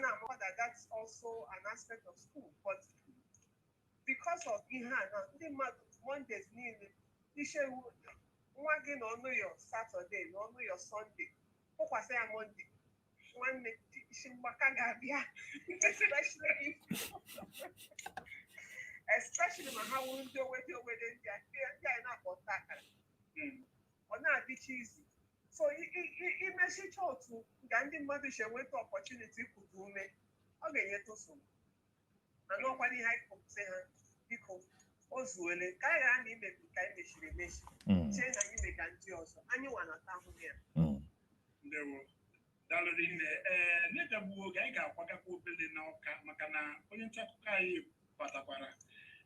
na-amakwa that that's also an aspect of school, but because of ihe a na ndị mmadụ Mondays niile ichewu nwa gị na ọnụ yọ Saturday na ọnụ yọ Sunday, kpọkwasị ya Monday, nwanne, isi mgbaka ga-abịa, especially ma ha wuru ndị owede owede, ndị a ndị anyị na-akpọ nta akara. Ọ na-adịcha izi so imechicha otu ka ndị mmadụ si enweta opportunity ikwute ume, ọ ga-enyetụ nsogbu. Mana ọkwa ihe anyị kpọpụsị ha, biko, o zuole ka anyị ghara na imebi ka anyị mechiri emechi chee na anyị mega ndị ọzọ, anyị nwa na-ata ahụhụ ya. Ndewo, daalụ rinne. Ee, n'ịbịagbuo oge, anyị ga-akwagakwa obele n'Ọka maka na onye nta akụkọ anyị batakwara.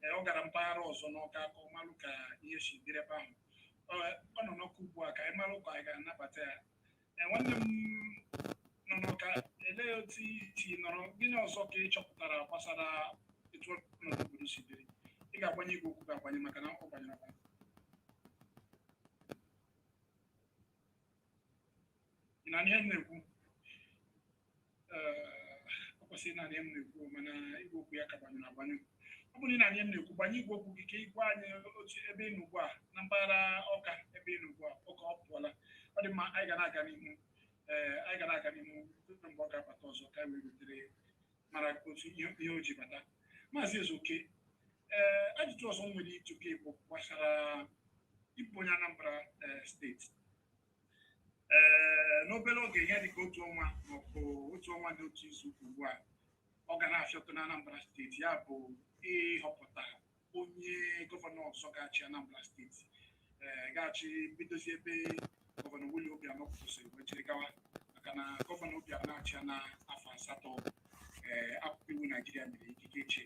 Ee, ọ gara mpaghara ọzọ n'Ọka ka ọ malụ ka ihe si dịrị ebe ahụ. Ọ nọ n'Ọka ugbu a, ka anyị malụ ka anyị ga-anabata ya. Ee, nwanne m nọ n'Ọka, elee otu i si nọrọ? Gịnị ọzọ ka ị chọpụtara gbasara etu ọnọdụ obodo si dịrị? Ị ga-agbanye igwe okwu ga-agbanye maka na ọ gbanyere agbanye. Ị na ihe m na-ekwu? Ee, ọ kwesịrị na ihe m na-ekwu, mana igwe okwu ya ka gbanyere agbanyụ. Ọ bụrụ na ihe m na-ekwu, gbanye igwe okwu gị ka ị gwa anyị otu ebe ị nọ ugbu a na mpaghara Ọka, ebe ị nọ ugbu a. Ọka ọ pụọla. Ọ dị mma, anyị ga na-aga n'ihu. Ee, anyị ga na-aga n'ihu ruo mgbe ọ ga-abata ọzọ ka anyị wee wetere mara otu ihe o ji bata. Maazị Ezeoke, ee, ajụjụ ọzọ m nwere ịjụ gị bụ gbasara ịbụ onye Anambra steeti. Ee, n'obere oge, ihe dịka otu ọnwa maọbụ otu ọnwa na otu izu ugbu a, ọ ga na-afịọtụ na Anambra steeti, ya bụ ịhọpụta onye gọvanọ ọzọ ga-achị Anambra steeti, ee, ga-achị bidozi ebe gọvanọ Willie Obianọ kwụsịrị wee jiri gawa, maka na gọvanọ Obianọ achịa na afọ 8, ee, akwụkwọ iwu Naijiria nyere ikike ịchị.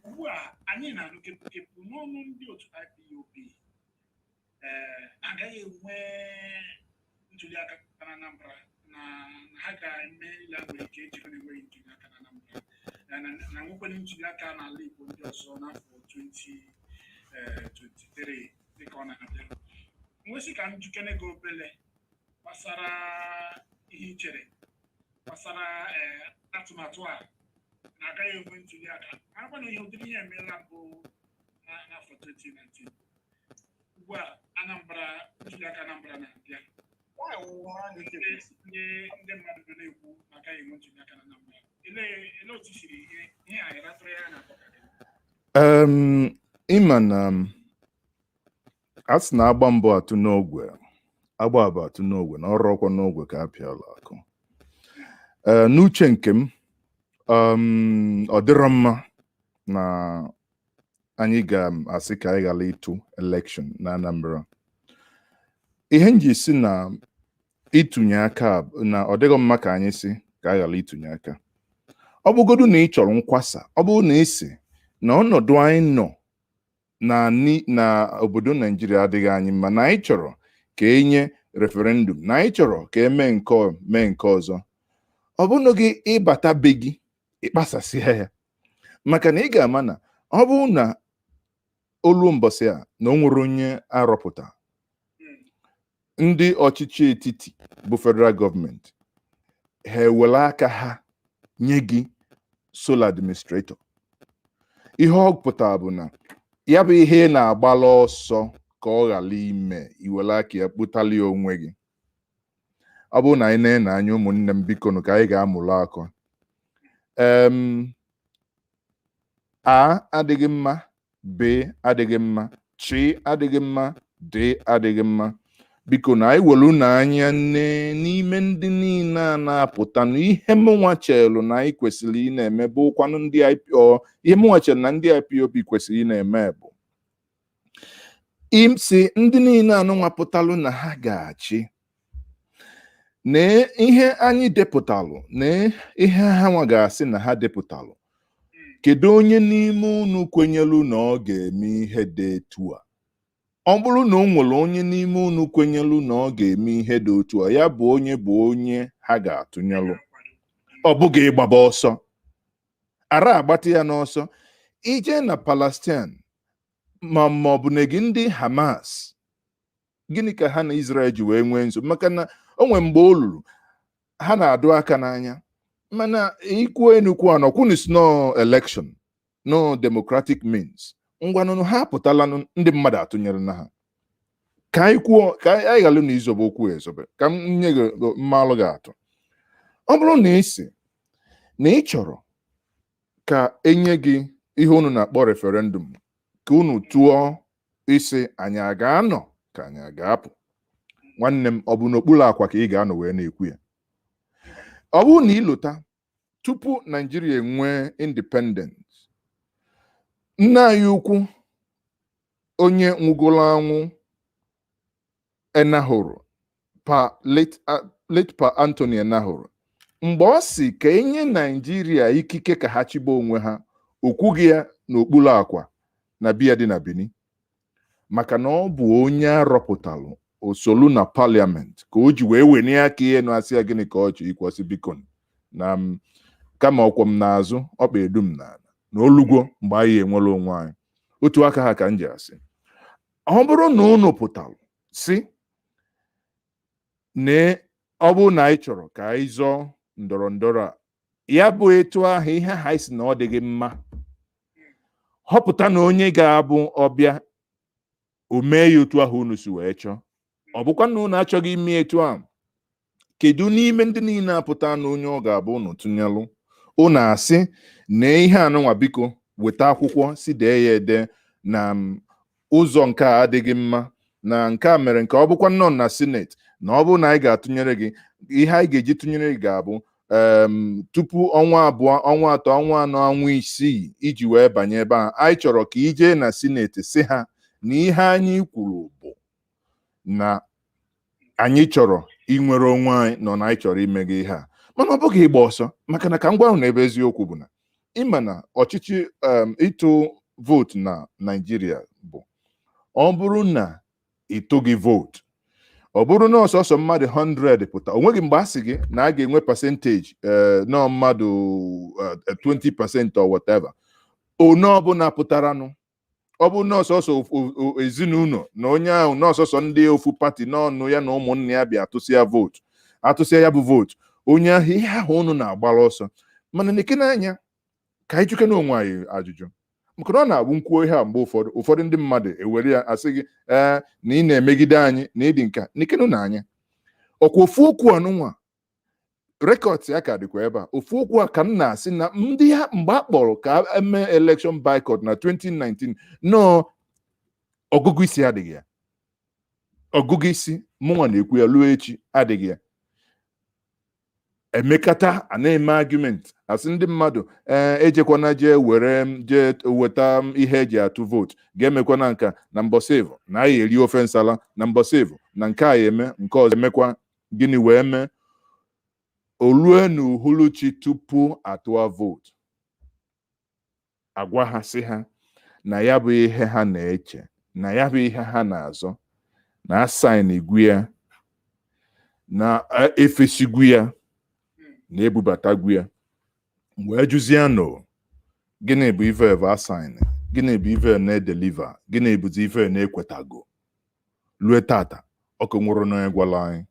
Ugbu a anyị na-anụ kepụkepụ n'ọnụ ndị otu IPOB, ee, agaghị enwe ntuli aka na Anambra, na ha ga-eme ile nwere ike iji hụ na enweghị ntuli aka na Anambra na nwekwana ntuli aka n'ala Igbo ndị ọzọ n'afọ 2023 dịka ọ na-abịa. Nwesị ka m jukene gị obele gbasara ihe i chere gbasara ee atụmatụ a na agaghị enwe ntuli aka, marakwa na ihe ụdịrị ihe emeela mbụ n'afọ 2019. Ugbu a Anambra, ntuli aka Anambra na-abịa, ndị mmadụ na-ekwu na agaghị enwe ntuli aka na Anambra. Elee otu siri ihe a ịratụrụ ya na-atọ ka gị? Ịma na a sị na agba mbụ atụ n'ogwe, agba abụ atụ n'ogwe, na ọrụ ọkwa n'ogwe ka a pịala akụ. Ee, n'uche nke m, ọ dịrọ mma na anyị ga-asị ka anyị ghara ịtụ election na Anambra. Ihe m ji si na ịtụnye aka na ọ dịghị mma ka anyị si ka a ghara ịtụnye aka, ọ bụgodu na ị chọrọ nkwasa, ọ bụrụ na ị sị na ọnọdụ anyị nọ na obodo Naijiria adịghị anyị mma, na anyị chọrọ ka enye referendum, na anyị chọrọ ka eme nke mee nke ọzọ, ọ bụrụ gị ịbata be gị ịkpasasịa ya, maka na ị ga-ama na ọ bụrụ na olu mbọsị a na o nwere onye arọpụta, ndị ọchịchị etiti bụ federal gọọmenti ha ewere aka ha nye gị sole administrator. Ihe ọ pụtara bụ na ya bụ ihe ị na-agbala ọsọ ka ọ ghara ime, iwere aka ya kpụtali onwe gị. Ọ bụrụ na anyị na-ene anya, ụmụnne m, biko nụ, ka anyị ga-amụrụ akọ. A adịghị mma, B adịghị mma, C adịghị mma, D adịghị mma. Biko na anyị welu n'anya nne n'ime ndị niile a na-apụta na ihe mụnwa chelu na anyị kwesịrị ị na-eme bụ kwanụ ndị IPO. Ihe mụnwa chere na ndị IPOB kwesịrị ị na-eme bụ isi ndị niile anụnwa pụtalụ na ha ga-achị na ihe anyị depụtalụ na ihe ha nwa ga-asị na ha depụtalụ. Kedu onye n'ime unu kwenyelu na ọ ga-eme ihe dị etu a? Ọ bụrụ na o nwere onye n'ime unu kwenyelu na ọ ga-eme ihe dị otu a, ya bụ onye bụ onye ha ga-atụnyelụ. Ọ bụghị ịgbaba ọsọ ara agbata ya n'ọsọ ije na Palestine ma ọ bụ na gị ndị Hamas. Gịnị ka ha na Israel ji wee nwee nso? Maka na o nwere mgbe o luru ha na-adụ aka n'anya. Mana ikwu enukwu anọ kwunu si no election, no democratic means. Ngwanụnụ, ha apụtala, ndị mmadụ atụnyere na ha. Ka anyị kwuo, ka anyị ghara na izobe okwu ezobe, ka m nye gị mmalụ gị atụ. Ọ bụrụ na ị sị na ị chọrọ ka enye gị ihe unu na-akpọ referendum, ka unu tụọ isi anyị a ga-anọ ka anyị a ga-apụ, nwanne m, ọ bụ n'okpuru akwa ka ị ga-anọ wee na-ekwu ya? Ọ bụrụ na ịlụta tupu Naijiria enwee independence, nna anyị ukwu onye nwụgolo anwụ Enahoro, pa late Pa Anthony Enahoro, mgbe ọ si ka enye Naijiria ikike ka ha chibe onwe ha, o kwughị ya n'okpuru akwa na biya dị na Benin, maka na ọ bụ onye arọpụtalụ osolu na parliament ka o ji wee wenie aka ihe nụ asị ya gịnị ka ọ chọ ikwọsị. Biko, na m kama ọkwọ m n'azụ ọkpa edu m n'ala na olugwo mgbe anyị enwere onwe anyị. Otu aka ha ka m ji asị, ọ bụrụ na unu pụtalụ si na ọ bụrụ na anyị chọrọ ka anyị zọọ ndọrọ ndọrọ a, ya bụ etu ahụ ihe ha si na ọ dịghị mma, họpụta na onye ga-abụ ọbịa o mee ya otu ahụ unu si wee chọọ. Ọ bụkwa na unu achọghị ime etu ahụ, kedu n'ime ndị niile apụta na onye ọ ga-abụ unu tụnyelụ? Unu asị na ihe anụnwa, biko weta akwụkwọ si dee ya ede na ụzọ nke a adịghị mma, na nke a mere nke ọ bụkwa nnọọ na senate, na ọ bụrụ na anyị ga-atụnyere gị, ihe anyị ga-eji tụnyere gị ga-abụ tupu ọnwa 2, ọnwa 3, ọnwa 4, ọnwa 6 iji wee banye ebe a. Anyị chọrọ ka ijee na senate si ha na ihe anyị kwuru bụ na anyị chọrọ inwere onwe anyị, nọ na anyị chọrọ ime gị ihe a. Mana ọ bụghị ịgba ọsọ, maka na ka m gwa unu ebe eziokwu bụ na ịma na ọchịchị ịtụ vootu na Naịjirịa bụ ọ bụrụ na ịtụghị vootu, ọ bụrụ na ọsọsọ mmadụ 100 pụta, o nweghị mgbe a sị gị na a ga-enwe percentage nọ mmadụ 20% or whatever. One ọbụla pụtaranụ, ọ bụ na ọsọsọ ezinụlọ na onye ahụ na ọsọsọ ndị ofu party n'ọnụ ya na ụmụnne ya bịa atụsịa vootu, atụsịa ya bụ vootu onye ahụ, ihe ahụ unu na-agbara ọsọ. Mana na n'anya ka anyị jụkene onwe anyị ajụjụ, maka na ọ na-abụ nkwuo ihe a, mgbe ụfọdụ ụfọdụ ndị mmadụ ewere ya asị gị ee na ị na-emegide anyị na ịdị nka n'ikenu na anya ọkwa ofu okwu anụnwa record ya ka dịkwa ebe a. Ofu okwu a ka m na-asị na ndị ha mgbe a kpọrọ ka eme election boycott na 2019, nọọ ọgụgụ isi adịghị ya. Ọgụgụ isi mụnwa na-ekwu ya ruo echi adịghị ya. Emekata a na-eme argument, asị ndị mmadụ ee ejekwana jee were m jee weta m ihe eji atụ vootu, ga-emekwana nka na mbọsịvụ na anyị eri ofe nsala na mbọsịvụ na nke a eme nke ọzọ emekwa gịnị wee mee o rue n'uhuruchi tupu atụọ vootu, agwa ha sị ha na ya bụ ihe ha na-eche, na ya bụ ihe ha na-azọ, na asain igwu ya, na efesigwu ya, na ebubatagwu ya. Wee jụzie nụ, gịnị bụ ife eve asain? Gịnị bụ ife na-e deliver? Gịnị bụzi ife na-ekwetago lue tata ọkụ nwụrụ n'onye gwara anyị?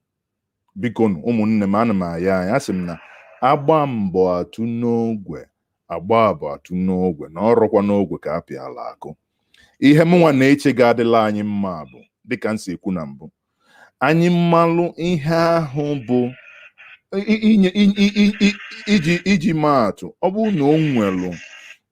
Biko nụ, ụmụnne m, ana m aya anyị, asị m na agba mbọ atụ n'ogwe, agba abụ atụ n'ogwe, na ọrụkwa n'ogwe ka a pịala akụ. Ihe mụnwa na-eche ga-adịla anyị mma bụ dịka m si ekwu na mbụ, anyị mmalụ ihe ahụ bụ inye iji maa atụ. Ọ bụrụ na o nwelụ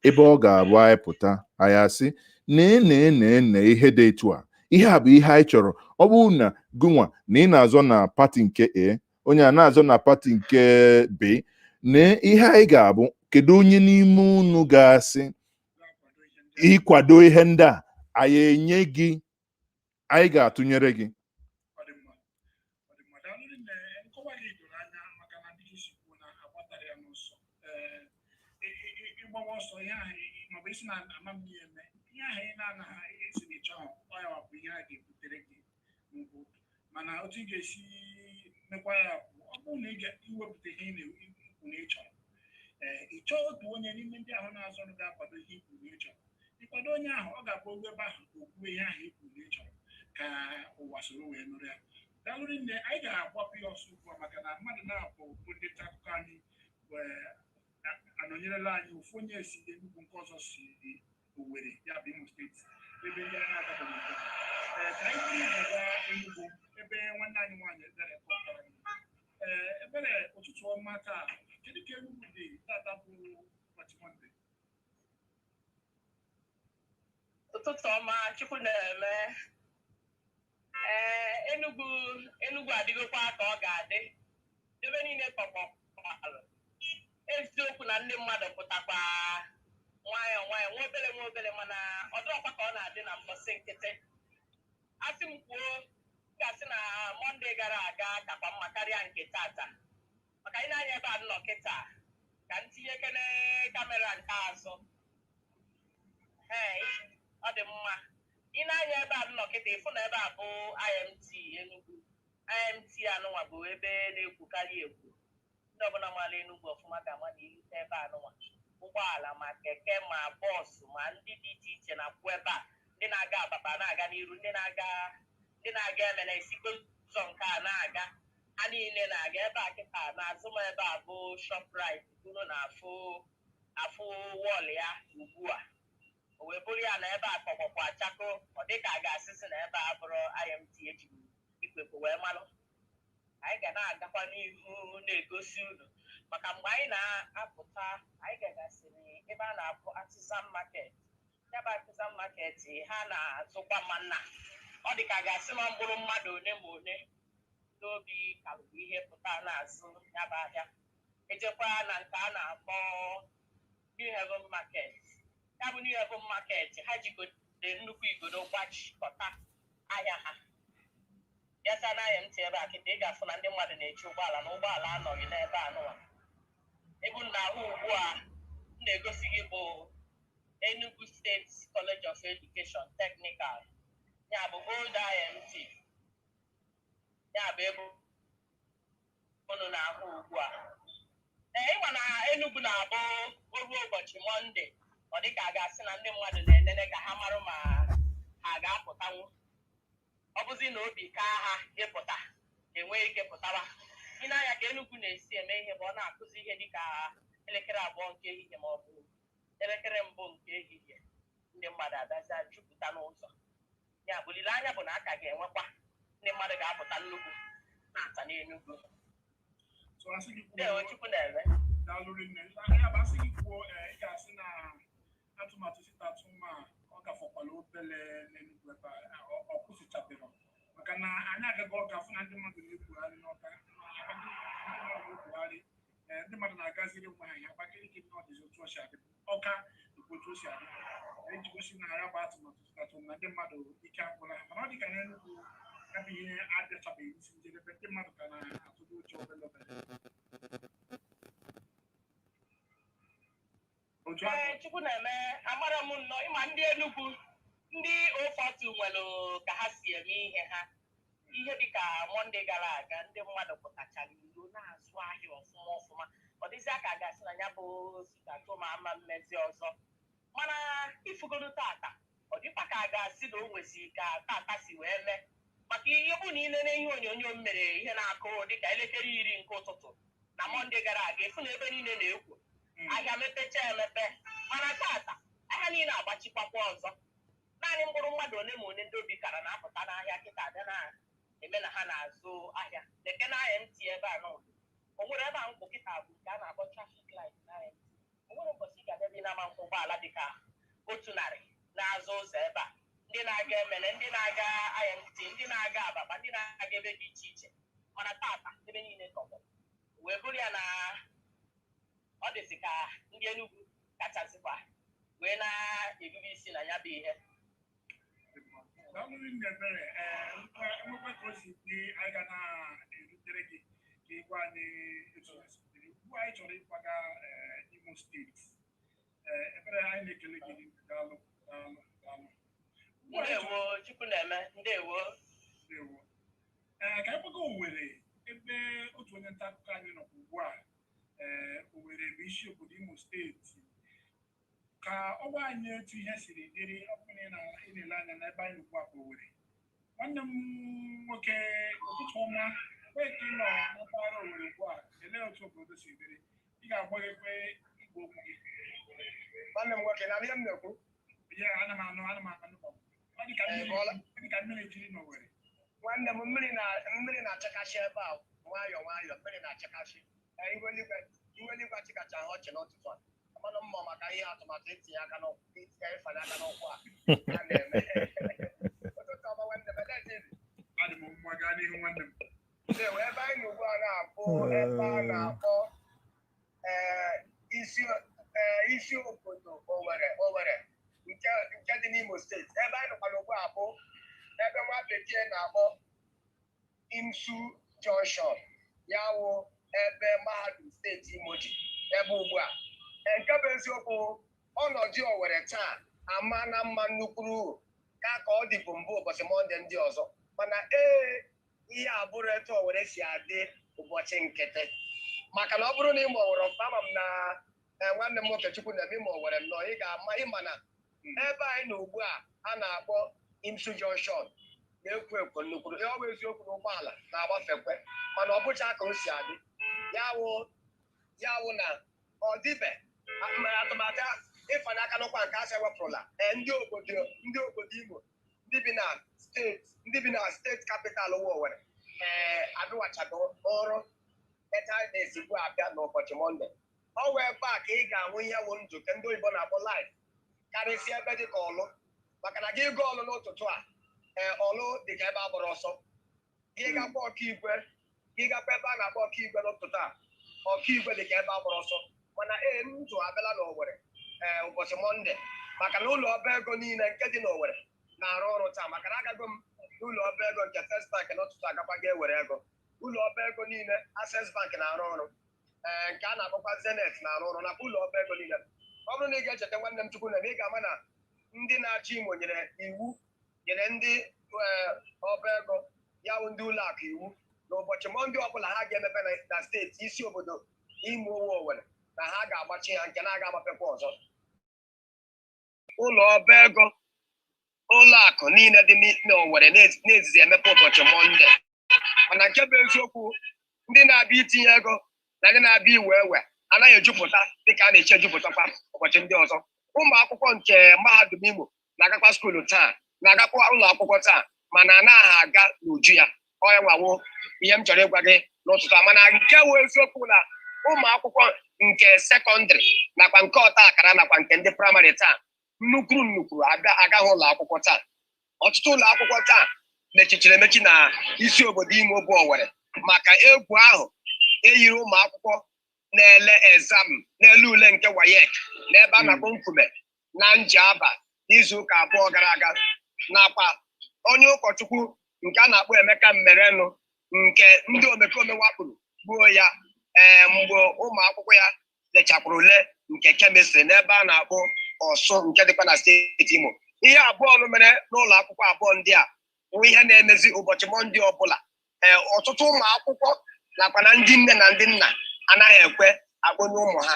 ebe ọ ga-abụ anyị pụta, anyị asị nee nee nee nee ihe dị etu a, ihe a bụ ihe anyị chọrọ. Ọ bụrụ na gụnwa na ị na-azọ na party nke A, onye a na-azọ na party nke B, nee ihe anyị ga-abụ, kedu onye n'ime unu ga-asị ịkwado ihe ndị a anyị enye gị, anyị ga-atụnyere gị? Ọ dị mma, ọ dị mma. Daalụ nne. Nkọwa gị doro anya, maka na dịka isi kwuo na agbatara ya n'ọsọ, ee ịgbawa ọsọ ihe ahụ maọbụ isi na ama m ihe eme ihe ahụ ị na-anaghị esi na ịchọ ọ ya bụ ihe a ga-ebutere gị mbụ. Mana otu ị ga-esi mekwa ya bụ ọ bụrụ na ị ga-iwepụta ihe ị na-ekwu na ị chọrọ, ee ị chọọ otu onye n'ime ndị ahụ na-azọ ọrụ ga-akwado ihe ikwu na ị chọrọ, ịkwado onye ahụ, ọ ga-abụ oru ebe ahụ ka o kwuo ihe ahụ ikwu na ị chọrọ ka ụwa soro wee nụrụ ya. Daalụ nne. Anyị ga-agbapụ ya ọsọ ugbu a, maka na mmadụ na-abụ bụ ndị nta akụkọ anyị wee Nọnyerela anyị. Ofu onye si Enugu, nke ọzọ si Owerri, ya bụ Imo Steeti, ebe ndị anyị agabeghị ugbu a. Ee, ka anyị buru ụzọ gaa Enugu, ebe nwanne anyị nwaanyị Ebere kọtara anyị. Ee, Ebere, ụtụtụ ọma. Taa, kedu ka Enugu dị tata bụ ụbọchị Mọnde? Ụtụtụ ọma, Chukwu na-eme. Ee, Enugu, Enugu adịgokwa ka ọ ga-adị. Ebe niile tọgbọkwalụ. Eziokwu na ndị mmadụ pụtakwa nwayọọ nwayọọ, nwa obere nwa obere, mana ọ dịrọkwa ka ọ na-adị na mbọsị nkịtị. Asị m kwuo, ga-asị na Mọnde gara aga kakwa mma karịa nke tata, maka anyị na-anya ebe a nọ kịta. Ka m tinyekene camera nke azụ. Ee, ọ dị mma. Ị na-anya ebe a nọ kịta, ịfụ na ebe a bụ IMT Enugu. IMT anụnwa bụ ebe na-ekwukarị ekwu. Ndị ọbụla maara Enugu ọfụma ga-ama na ilute ebe anụnwa, ụgbọala ma keke ma bọọsụ ma ndị dị iche iche na-akwụ ebe a. Ndị na-aga Ababa na-aga n'iru, ndị na-aga Emene esikwa ụzọ nke a na-aga. Ha niile na-aga ebe a kịta. N'azụ m ebe a bụ Shoprite unu na-afụ afụ wall ya ugbu a. O wee bụrụ ya na ebe a kọgbọkwa chako. Ọ dịka a ga-asịsị na ebe a bụrụ IMT eji ikwekwe wee malụ. Anyị ga na-agakwa n'ihu na-egosi unu, maka mgbe anyị na-apụta, anyị gagasịrị ebe a na-akpọ Artisan Market. Ya bụ Artisan Market, ha na-azụkwa, mana ọ dị ka a ga-asị ma mkpụrụ mmadụ one ma one n'obi ka bụ ihe pụta na-azụ ya bụ ahịa. Ejekwa na nke a na-akpọ New Haven Market. Ya bụ New Haven Market, ha jigote nnukwu igodo gbachikọta ahịa ha. Bịacha n'ahịa ntị ebe a kịta, ị ga-afụ na ndị mmadụ na-eche ụgbọala na ụgbọala anọghị n'ebe a nụwa. Ebe m na-ahụ ugbu a m na-egosi gị bụ Enugu State College of Education Technical, ya bụ Old IMT. Ya bụ ebe unu na-ahụ ugbu a. Ee, ịma na Enugu na-abụ o ruo ụbọchị Mọnde, ọ dịka a ga-asị na ndị mmadụ na-enene ka ha marụ ma ha ga-apụtanwu. Ọ bụzi na obi kaa ha ịpụta, enwee ike pụtawa. Ị na-anya ka Enugu na-esi eme ihe bụ ọ na-akụzi ihe dịka elekere 2 nke ehihie ma ọ bụ elekere 1 nke ehihie, ndị mmadụ abịazịa jupụta n'ụzọ. Ya bụ, olileanya bụ na a ka ga-enwekwa ndị mmadụ ga-apụta nnukwu na-ata n'Enugu. So asị gị Ndewo. kwuo. Chukwu na-eme. Daalụ rinne. Ya bụ, asị gị kwuo, ee, ị ga-asị na atụmatụ sit-at-home a ọ gafọkwala obele n'Enugu ebe a, ọ kwụsịchabero, maka na anyị agaghị Ọka fụ na ndị mmadụ na-ekwugharị n'Ọka, ndị mmadụ na-ekwugharị. Ee, ndị mmadụ na-agaziri onwe ha ihe. Abakaliki na ọdịzi otu o si adị, Ọka dịkwa otu o si adị, iji gosi na ya bụ atụmatụ sit-at-home na ndị mmadụ ike agwụla ha. Mana ọ dị ka n'Enugu, ya bụ ihe abịachabeghị isi njedebe. Ndị mmadụ ka na-atụdo ụjọ obele obele otu ahụ. Ee, Chukwu na-eme, amara m nnọọ. Ịma ndị Enugu, ndị ofotu nwere ka ha si eme ihe ha. Ihe dịka Mọnde gara aga, ndị mmadụ pụtachara iro na-azụ ahịa ọfụma ọfụma. Ọ dịzịa ka a ga-asị na ya bụ sit-at-home ama mmezi ọzọ. Mana ifugodo tata, ọ dịkwa ka a ga-asị na o nwezi ka tata si wee mee, maka ihe bụ na ilele ihe onyonyo m mere, ihe na-akụ dịka elekere 10 nke ụtụtụ na Mọnde gara aga, efu na ebe niile na-ekwo ahịa mepecha emepe. Mana tata, ahịa niile agbachikwakwa ọzọ. Naanị mkpụrụ mmadụ one ma one ndị obi kara na-apụta n'ahịa kịta abịa na-eme na ha na-azụ ahịa. Leke na IMT ebe a nọ. O nwere ebe a nkwụ kịta bụ nke a na-akpọ traffic light na IMT. O nwere ụbọchị ị ga-abịa na ama nkwụ ụgbọala dịka 100 na-azụ ụzọ ebe a, ndị na-aga Emene, ndị na-aga IMT, ndị na-aga Ababa, ndị na-aga ebe dị iche iche. Mana tata, ebe niile tọgbọ. Wee bụrụ ya na ọ dịzị ka ndị Enugu kachasịkwa wee na-erube isi na ya bụ ihe. Daalụ rinne, Ebere. Ee, nwekwa ka o si dị, anyị ga na-erutere gị ka ị gwa anyị etu o si dịrị. Ugbu a, anyị chọrọ ịkwaga ee, Imo Steeti. Ee, Ebere, anyị na-ekele gị. Daalụ, daalụ, daalụ. Ugbu a anyị chọrọ Ndewo, Chukwu na-eme, ndewo. Ndewo. Ee, ka anyị gbaga Owerri, ebe otu onye nta akụkọ anyị nọ ugbu a. Ee, Owerri bụ isi obodo Imo Steeti. Ka ọ gwa anyị etu ihe siri dịrị. Ọ bụrụ na ị na-ele anya n'ebe anyị ugbu a bụ Owerri. Nwanne m nwoke, ụtụtụ ọma. Ebee ka ị nọ na mpaghara Owerri ugbu a? Elee otu obodo si dịrị? Ị ga-agbaghekwe igwe. Kwuo okwu gị. Nwanne m nwoke, na ihe m na-ekwu. Ya, ana m anụ, ana m anụ. Ọ dị ka mmiri, Ee, ọ dị ka mmiri jiri n'Owerri. Nwanne m, mmiri na mmiri na-achakasị ebe a nwayọọ nwayọọ, mmiri na-achakasị. Ee, ihu eluigwe, ihu eluigwe achịkacha ha ọchị n'ụtụtụ a. Amanụ mma maka ihe atụmatụ itinye aka n'ụkwụ, itinye ịfanye aka n'ụkwụ a a na-eme. Ụtụtụ ọma, nwanne m, elezi. Adị m mma, gaa n'ihu, nwanne m. Ndewo. Ebe anyị nọ ugbu a na-abụ ebe a na-akpọ ee isi obodo Owerri, Owerri nke dị n'Imo Steeti. Ebe anyị nọkwara ugbu a bụ ebe nwa bekee na-akpọ IMSU Junction, ya wụ ebe mahadum steeti Imo dị ebe ugbu a. Nke bụ eziokwu, ọnọdụ Owerri taa ama na mma nnukwu ka ọ dịbụ mbụ ụbọchị Mọnde ndị ọzọ, mana ee, ihe abụrụ etu Owerri si adị ụbọchị nkịtị, maka na ọ bụrụ na ịma Owerri ọfụma, ama m na nwanne m nwoke Chukwu na-eme ịma Owerri nnọọ, ị ga-ama ịma na ebe anyị nọ ugbu a a na-akpọ IMSU Junction na-ekwo ekwo nnukwu. Ihe ọ bụ eziokwu na ụgbọala na-agbafekwe, mana ọ bụcha ka o si adị. Ya wụ na ọ dịbe atụmatụ ịfanye aka n'ụkwa nke asị ewepụrụla. Ee, ndị obodo Imo, ndị bi na steeti capital wụ Owerri, ee, abịwachago ọrụ etu a na-esigbu abịa n'ụbọchị Mọnde. Ọ wee ebe a ka ị ga-ahụ ihe wụ ndụ nke ndị oyibo na-akpọ life, karịsịa ebe dị ka Ọlụ, maka na gị gaa Ọlụ n'ụtụtụ a, ee, Ọlụ dị ka ebe a gbara ọsọ. Gị gakwa Ọkaigwe, gị gakwa ebe a na-akpọ Ọkaigwe n'ụtụtụ a, Ọkaigwe dị ka ebe a gbara ọsọ. Mana ee, ndụ abịala n'Owerri, ee, ụbọchị Mọnde, maka na ụlọ ọba ego niile nke dị n'Owerri na-arụ ọrụ taa, maka na agago m n'ụlọ ọba ego nke First Bank n'ụtụtụ, agakwa ga ewere ego. Ụlọ ọba ego niile, Access Bank na-arụ ọrụ, ee, nke a na-akpọkwa Zenith na-arụ ọrụ, nakwa ụlọ ọba ego niile. Ọ bụrụ na ị ga-echeta, nwanne m Chukwu na ị ga-ama na ndị na-achị Imo nyere iwu, nyere ndị ọba ego, ya bụ ndị ụlọ akụ, iwu na ụbọchị Mọnde ọbụla ha ga-emepe na steeti isi obodo Imo owe Owerri, na ha ga-agbachi ha nke na-aga agbapekwa ọzọ. Ụlọ ọba ego, ụlọ akụ niile dị n'Owerri na-ezizi emepe ụbọchị Mọnde, mana nke bụ eziokwu, ndị na-abịa itinye ego na ndị na-abịa iwe ewe anaghị ejupụta dịka a na-eche ejupụtakwa ụbọchị ndị ọzọ. Ụmụ akwụkwọ nke mahadum Imo na-agakwa school taa, na-agakwa ụlọ akwụkwọ taa, mana anaghị aga n'uju ya. Onye nwawo ihe m chọrọ ịgwa gị n'ụtụtụ a, mana nke wụ eziokwu na ụmụ akwụkwọ nke sekọndịrị nakwa nke ọta akara nakwa nke ndị praịmarị taa, nnukwu nnukwu agaghị ụlọ akwụkwọ taa. Ọtụtụ ụlọ akwụkwọ taa mechichiri emechi na isi obodo Imo bụ Owerri, maka egwu ahụ eyiri ụmụ akwụkwọ na-ele exam, na-ele ule nke WAEC n'ebe a na-akpọ Nkume na Njaba n'izu ụka 2 gara aga, nakwa onye ụkọchukwu nke a na-akpọ Emeka Mmerenụ, nke ndị omekome wakpuru gbuo ya, ee, mgbe ụmụ akwụkwọ ya lechakwara ule nke chemistry n'ebe a na-akpọ Ọsụ nke dịkwa na steeti Imo. Ihe abụọ ọnụ mere n'ụlọ akwụkwọ abụọ ndị a bụ ihe na-emezi ụbọchị Mọnde ọbụla. Ee, ọtụtụ ụmụ akwụkwọ nakwa na ndị nne na ndị nna anaghị ekwe akpọnye ụmụ ha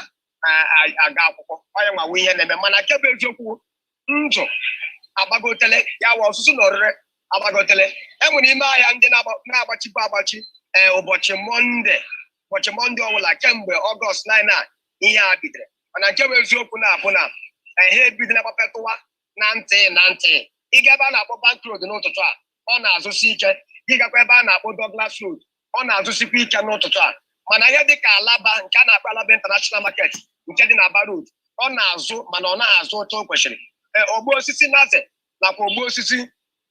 aga akwụkwọ. Onye nwawo ihe na-eme, mana nke bụ eziokwu, ndụ agbagotele, ya wa ọsụsụ na orire agbagotele. Enwere ime ahịa ndị na-agbachikwa agbachi, ee, ụbọchị Mọnde ọbụla kemgbe Ọgọst 9 a ihe a bidoro. Mana nke bụ eziokwu na-abụ na ha ebidola gbapetụwa na ntị na ntị. Ịga ebe a na-akpọ Bank Road n'ụtụtụ a, ọ na-azụsi ike. Gị gakwa ebe a na-akpọ Douglas Road, ọ na-azụsikwa ike n'ụtụtụ a. Mana ihe dị ka Alaba, nke a na-akpọ Alaba International Market nke dị na Aba Road, ọ na-azụ, mana ọ naghị azụ otu o kwesịrị. Ee, ogbu osisi Naze nakwa ogbu osisi,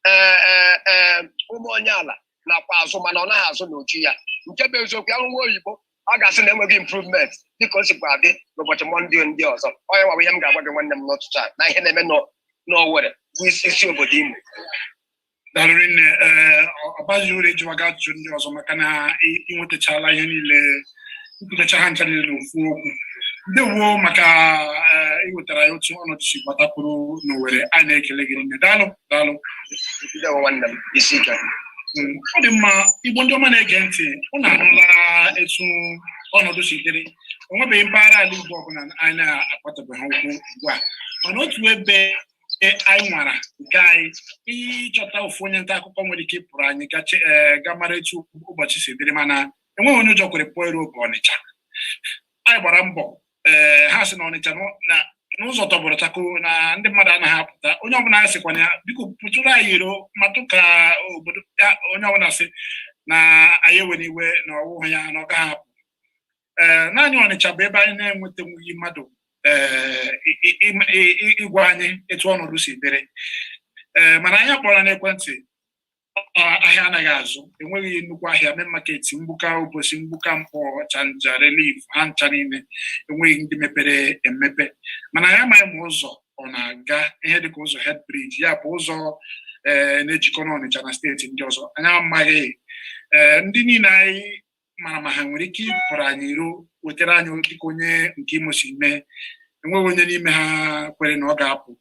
ee ee ee, ụmụ onye ala nakwa azụ, mana ọ naghị azụ n'uju ya. Nke bụ eziokwu, ya nwa oyibo, ọ ga-asị na enweghị improvement dịka o sikwa adị n'ụbọchị Mọnde ndị ọzọ. Onye nwawa ihe m ga-agwa gị, nwanne m, n'ụtụtụ a na ihe na-eme n'Owerri bụ isi obodo Imo. Daalụ rinne. Ee, ọ baghị uru ịjụwaga ajụjụ ndị ọzọ, maka na ị nwetachala ihe niile, nkwutecha ha ncha niile n'ofu okwu. Ndewo maka iwetara ya otu ọnọdụ si gbatakwuru n'Owerri. Anyị na-ekele gị rinne. Daalụ, daalụ. Ndewo, nwanne m, isi ike. Ọ dị mma. Igbo ndị ọma na-ege ntị, unu anụla etu ọnọdụ si dịrị. O nwebeghị mpaghara ala Igbo ọbụla anyị na-akpatabeghị ụkwụ ugbu a, mana otu ebe anyị nwara nke anyị ịchọta ofu onye nta akụkọ nwere ike ịpụrụ anyị ga mara etu ụbọchị si dịrị, mana enweghị onye ụjọ kwere pụọ iru bụ Ọnịcha. Anyị gbara mbọ. Ee, ha sị na Ọnịcha na n'ụzọ tọgbọrọ chakoo, na ndị mmadụ anaghị apụta. Onye ọbụla anyị sịkwana ya, biko pụtụrụ anyị iro matụ ka obodo ya. Onye ọbụla sị na anyị ewere iwe na ọwụhụ ya na ọ gaghị apụ. Ee, naanị Ọnịcha bụ ebe anyị na-enwetanwughị mmadụ, ee, ịgwa anyị etu ọnọdụ si dịrị. Ee, mana anyị akpọrọ n'ekwentị. Ahịa anaghị azụ, enweghị nnukwu ahịa, main market, Mgbuka Obosi, Mgbuka Mkpọ, Chanja, Relief, ha ncha niile enweghị ndị mepere emepe. Mana anyị amaghị ma ụzọ ọ na-aga ihe dịka ụzọ Head Bridge, ya bụ ụzọ ee na-ejikọ n'Ọnịcha na steeti ndị ọzọ. Anyị amaghị, ee, ndị niile anyị mara ma ha nwere ike ịpụrụ anyị iro wetara anyị dịka onye nke Imo si mee. Enweghị onye n'ime ha kwere na ọ ga-apụ.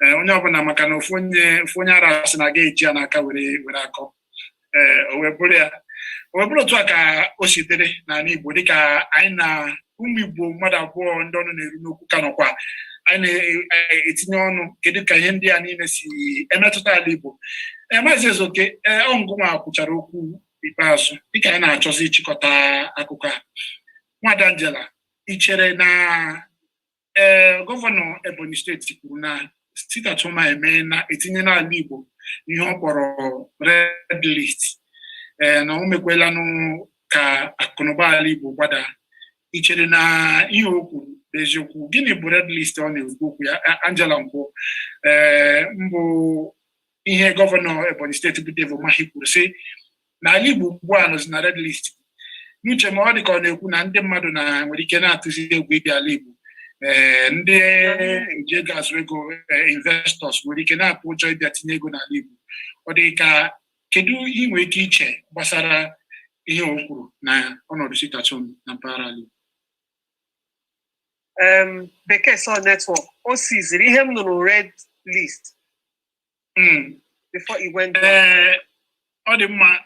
Ee, onye ọbụla, maka na ofu onye ara sị na aga eji ya n'aka were akọ. Ee, o wee bụrụ ya, o wee bụrụ otu a ka o si dịrị n'ala Igbo. Dịka anyị na ụmụ Igbo mmadụ abụọ ndị ọnụ na-eru n'okwu ka nọkwa, anyị na-etinye ọnụ kedu ka ihe ndị a niile si emetụta ala Igbo. Ee, Maazị Ezeoke, ee, ọ ngụnwa kwuchara okwu ikpeazụ dịka anyị na-achọzi ịchịkọta akụkọ a. Nwada Angela, ị chere na ee, gọvanọ Ebonyi Steeti kwuru na sit at home eme na etinye n'ala Igbo ihe ọ kpọrọ red list, ee, na o mekwelanụ ka akụnụba ala Igbo gbada, ị chere na ihe o kwuru bụ eziokwu? Gịnị bụ red list ọ na-ekwu okwu ya? Angela Nkwọ, ee, mbụ ihe gọvanọ Ebonyi Steeti bụ Dave Umahi kwuru sị na ala Igbo ugbu a nọzi na red list. N'uche ma ọ dị ka ọ na-ekwu na ndị mmadụ na nwere ike na-atụzi egwu ịbịa ala Igbo. Ee, ndị eji ego azụ ego, investors, nwere ike na-atụ ụjọ ịbịa tinye ego n'ala Igbo. Ọ dị ka kedu ihe ị nwere ike iche gbasara ihe o kwuru na ọnọdụ sit at home na mpaghara ala Igbo? Bekee sọ network o siziri ihe m nụrụ red list before it went down. Ee, ọ dị mma.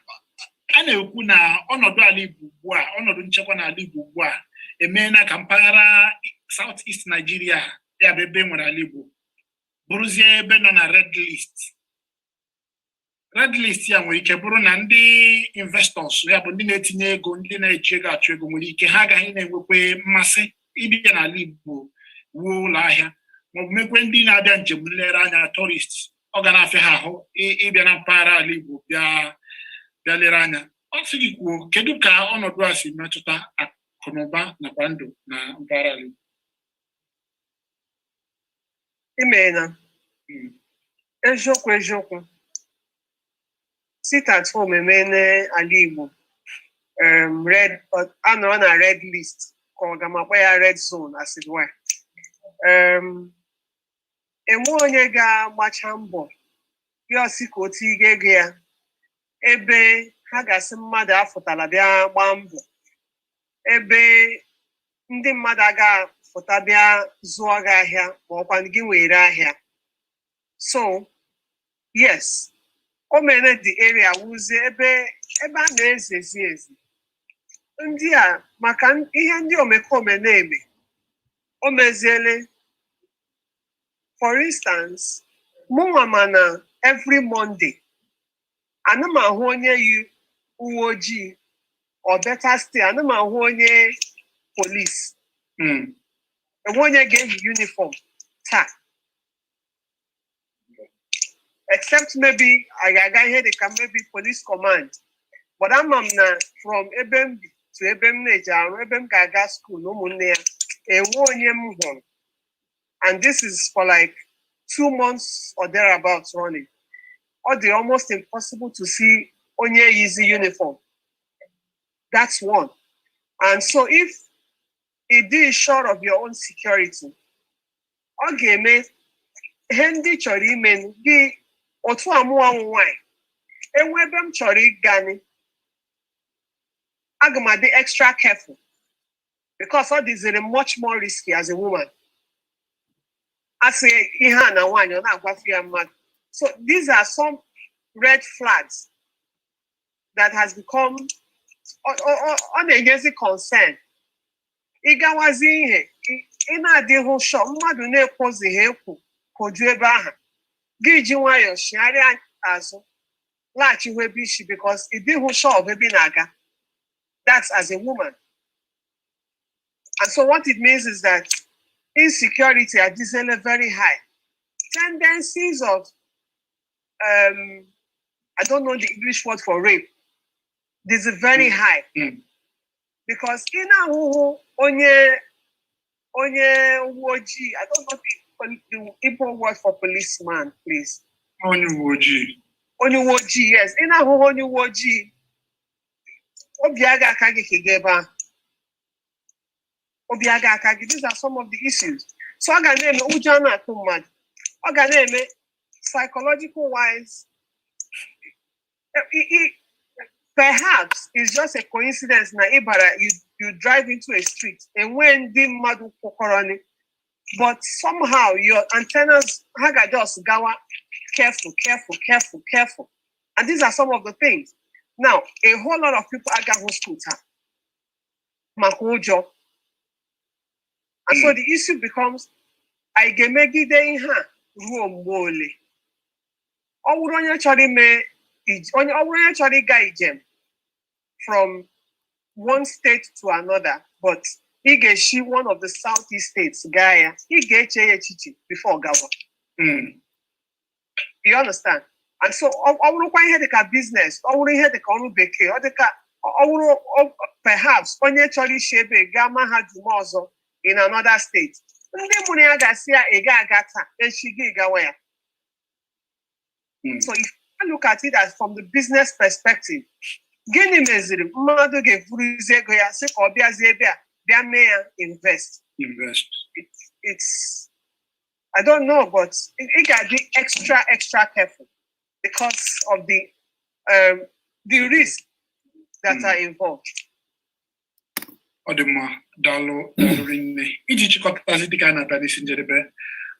A na-ekwu na ọnọdụ ala Igbo ugbu a, ọnọdụ nchekwa n'ala Igbo ugbu a emeela ka mpaghara South East Nigeria, ya bụ ebe e nwere ala Igbo, bụrụzie ebe nọ na red list. Red list ya nwere ike bụrụ na ndị investors, ya bụ ndị na-etinye ego, ndị na-eji ego achụ ego, nwere ike ha agaghị na-enwekwe mmasị ịbịa n'ala Igbo wuo ụlọ ahịa, maọbụ mekwe ndị na-abịa njem nlereanya, tourist, ọ ga na-afịa ha ahụ ịbịa na mpaghara ala Igbo bịa lere anya. Ọ sị gị kwuo kedu ka ọnọdụ a si metụta akụnụba nakwa ndụ na mpaghara ala Igbo? Imeela. Eziokwu, eziokwu, sit at home emeela ala Igbo red, anọrọ na red list, ka ọ ga-amakpọ ya red zone as it were. Enwe onye ga-agbacha mbọ bịa ọsị ka o tiga ego ya ebe ha ga-asị mmadụ afụtala bịa gbaa mbọ, ebe ndị mmadụ aga fụta bịa zụọ gị ahịa, ma ọkwa gị were ahịa. So yes, o mere the area wuzie ebe a na-ezezi ezi ndị a maka ihe ndị omekome na-eme. O meziele, for instance, mụnwa ma na every Monday ana m ahụ onye yi uwe ojii, or better still, ana m ahụ onye police. Enwe onye ga-eyi uniform taa, except maybe a ga-aga ihe dịka maybe police command. But ama m na from ebe m bi to ebe m na-eji arụ, ebe m ga-aga school na ụmụnne ya, enwe onye m hụrụ, and this is for like 2 months or thereabouts running. Ọ dị almost impossible to see onye yizi uniform. That's one. And so if ị dị sure of your own security, ọ ga-eme ihe ndị chọrọ ime gị otu amụọ nwanyị enwe ebe m chọrọ ịgani, aga m adị extra careful because ọ dịziri much more risky as a woman. A sị ihe a na nwaanyị ọ na-agwafu ya mmadụ. So these are some red flags that has become ọ na-enyezi concern. Ịgawazi ihe ị na-adịghị sure, mmadụ na-ekwozighị ekwo koju ebe ahụ, gị ji nwayọọ chigharịa azụ laghachihu ebe isi because ị dịghị sure of ebe ị na-aga. That's as a woman. And so what it means is that insecurity adịzele very high. Tendencies of, I don't know the English word for rape, is very high. Because ị na-ahụhụ onye uwe ojii, I don't know the Igbo word for policeman, please. Onye uwe ojii. Onye uwe ojii, yes. Ị na-ahụhụ onye uwe ojii, obi aga aka gị ka ị gaa ebe ahụ. Obi aga aka gị. These are some of the issues. So ọ ga na-eme ụjọ a na-atụ mmadụ. Ọ ga na-eme psychological wise. Perhaps it's just a coincidence na ịbara you drive into a street enwee ndị mmadụ kwụkọrọ, but somehow your antennas ha ga just gawa careful, careful, careful, careful. And these are some of the things. Now, a whole lot of people agaghị school taa maka ụjọ. And so the issue becomes, anyị ga-emegide ihe a ruo mgbe ole? Ọ bụrụ onye chọrọ ime onye ọ bụrụ onye chọrọ ịga njem from one state to another, but ị ga-esi one of the southeast states gaa ya, ị ga-eche ya echiche before gawa. You understand? And so ọ bụrụkwa ihe dịka business, ọ bụrụ ihe dịka ọrụ bekee, ọ dịka ọ bụrụ perhaps onye chọrọ isi ebe gaa mahadum ọzọ in another state, ndị mụrụ ya ga-asị ya, "Ị ga-aga taa, echi gị gawa ya." So if you look at it as from the business perspective, gịnị meziri mmadụ ga-eburuzi ego ya sị ka ọ bịazie ebe a bịa mee ya invest? Invest. It's, I don't know, but it got be extra, extra careful because of the risk that are involved. Ọ dị mma, daalụ, daalụ rinne. Iji chịkọtazi, dịka a na-abịa n'isi njedebe,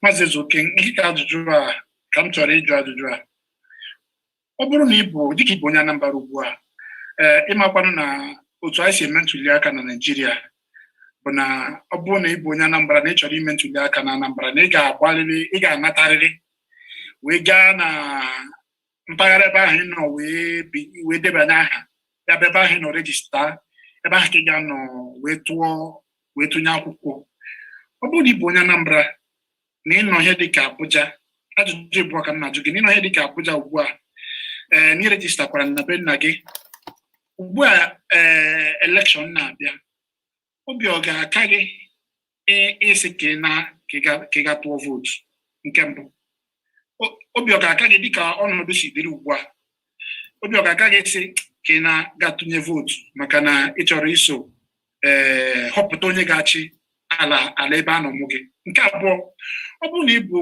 Maazị Ezeoke, nkịka ajụjụ a ka m chọrọ ịjụ ajụjụ a: ọ bụrụ na ị bụ, dịka ị bụ onye Anambra ugbu a, ee, ịmakwanụ na otu anyị si eme ntuli aka na Naịjirịa bụ na ọ bụrụ na ị bụ onye Anambra na ị chọrọ ime ntuli aka na Anambra, na ị ga-agbalịrị, ị ga-anatarịrị wee gaa na mpaghara ebe ahụ ị nọ wee debanye aha ya, bụ ebe ahụ ị nọ register, ebe ahụ ka ị ga-anọ wee tụọ, wee tụnye akwụkwọ. Ọ bụrụ na ị bụ onye Anambra na ịnọ ihe dịka Abuja, ajụjụ ịbụọ ka m na-ajụ gị: na ịnọ ihe dịka Abuja ugbu a, ee, na ịregisterkwara na be nna gị ugbu a, ee, election na-abịa, obi ọ ga-aka gị ịsị ka ị na ka ị ga tụọ vootu? Nke mbụ, obi ọ ga-aka gị, dịka ọnọdụ si dịrị ugbu a, obi ọ ga-aka gị sị ka ị na-ga tụnye vootu maka na ị chọrọ iso ee họpụta onye ga-achị ala ebe a nọ mụ gị? Nke abụọ, ọ bụrụ na ị bụ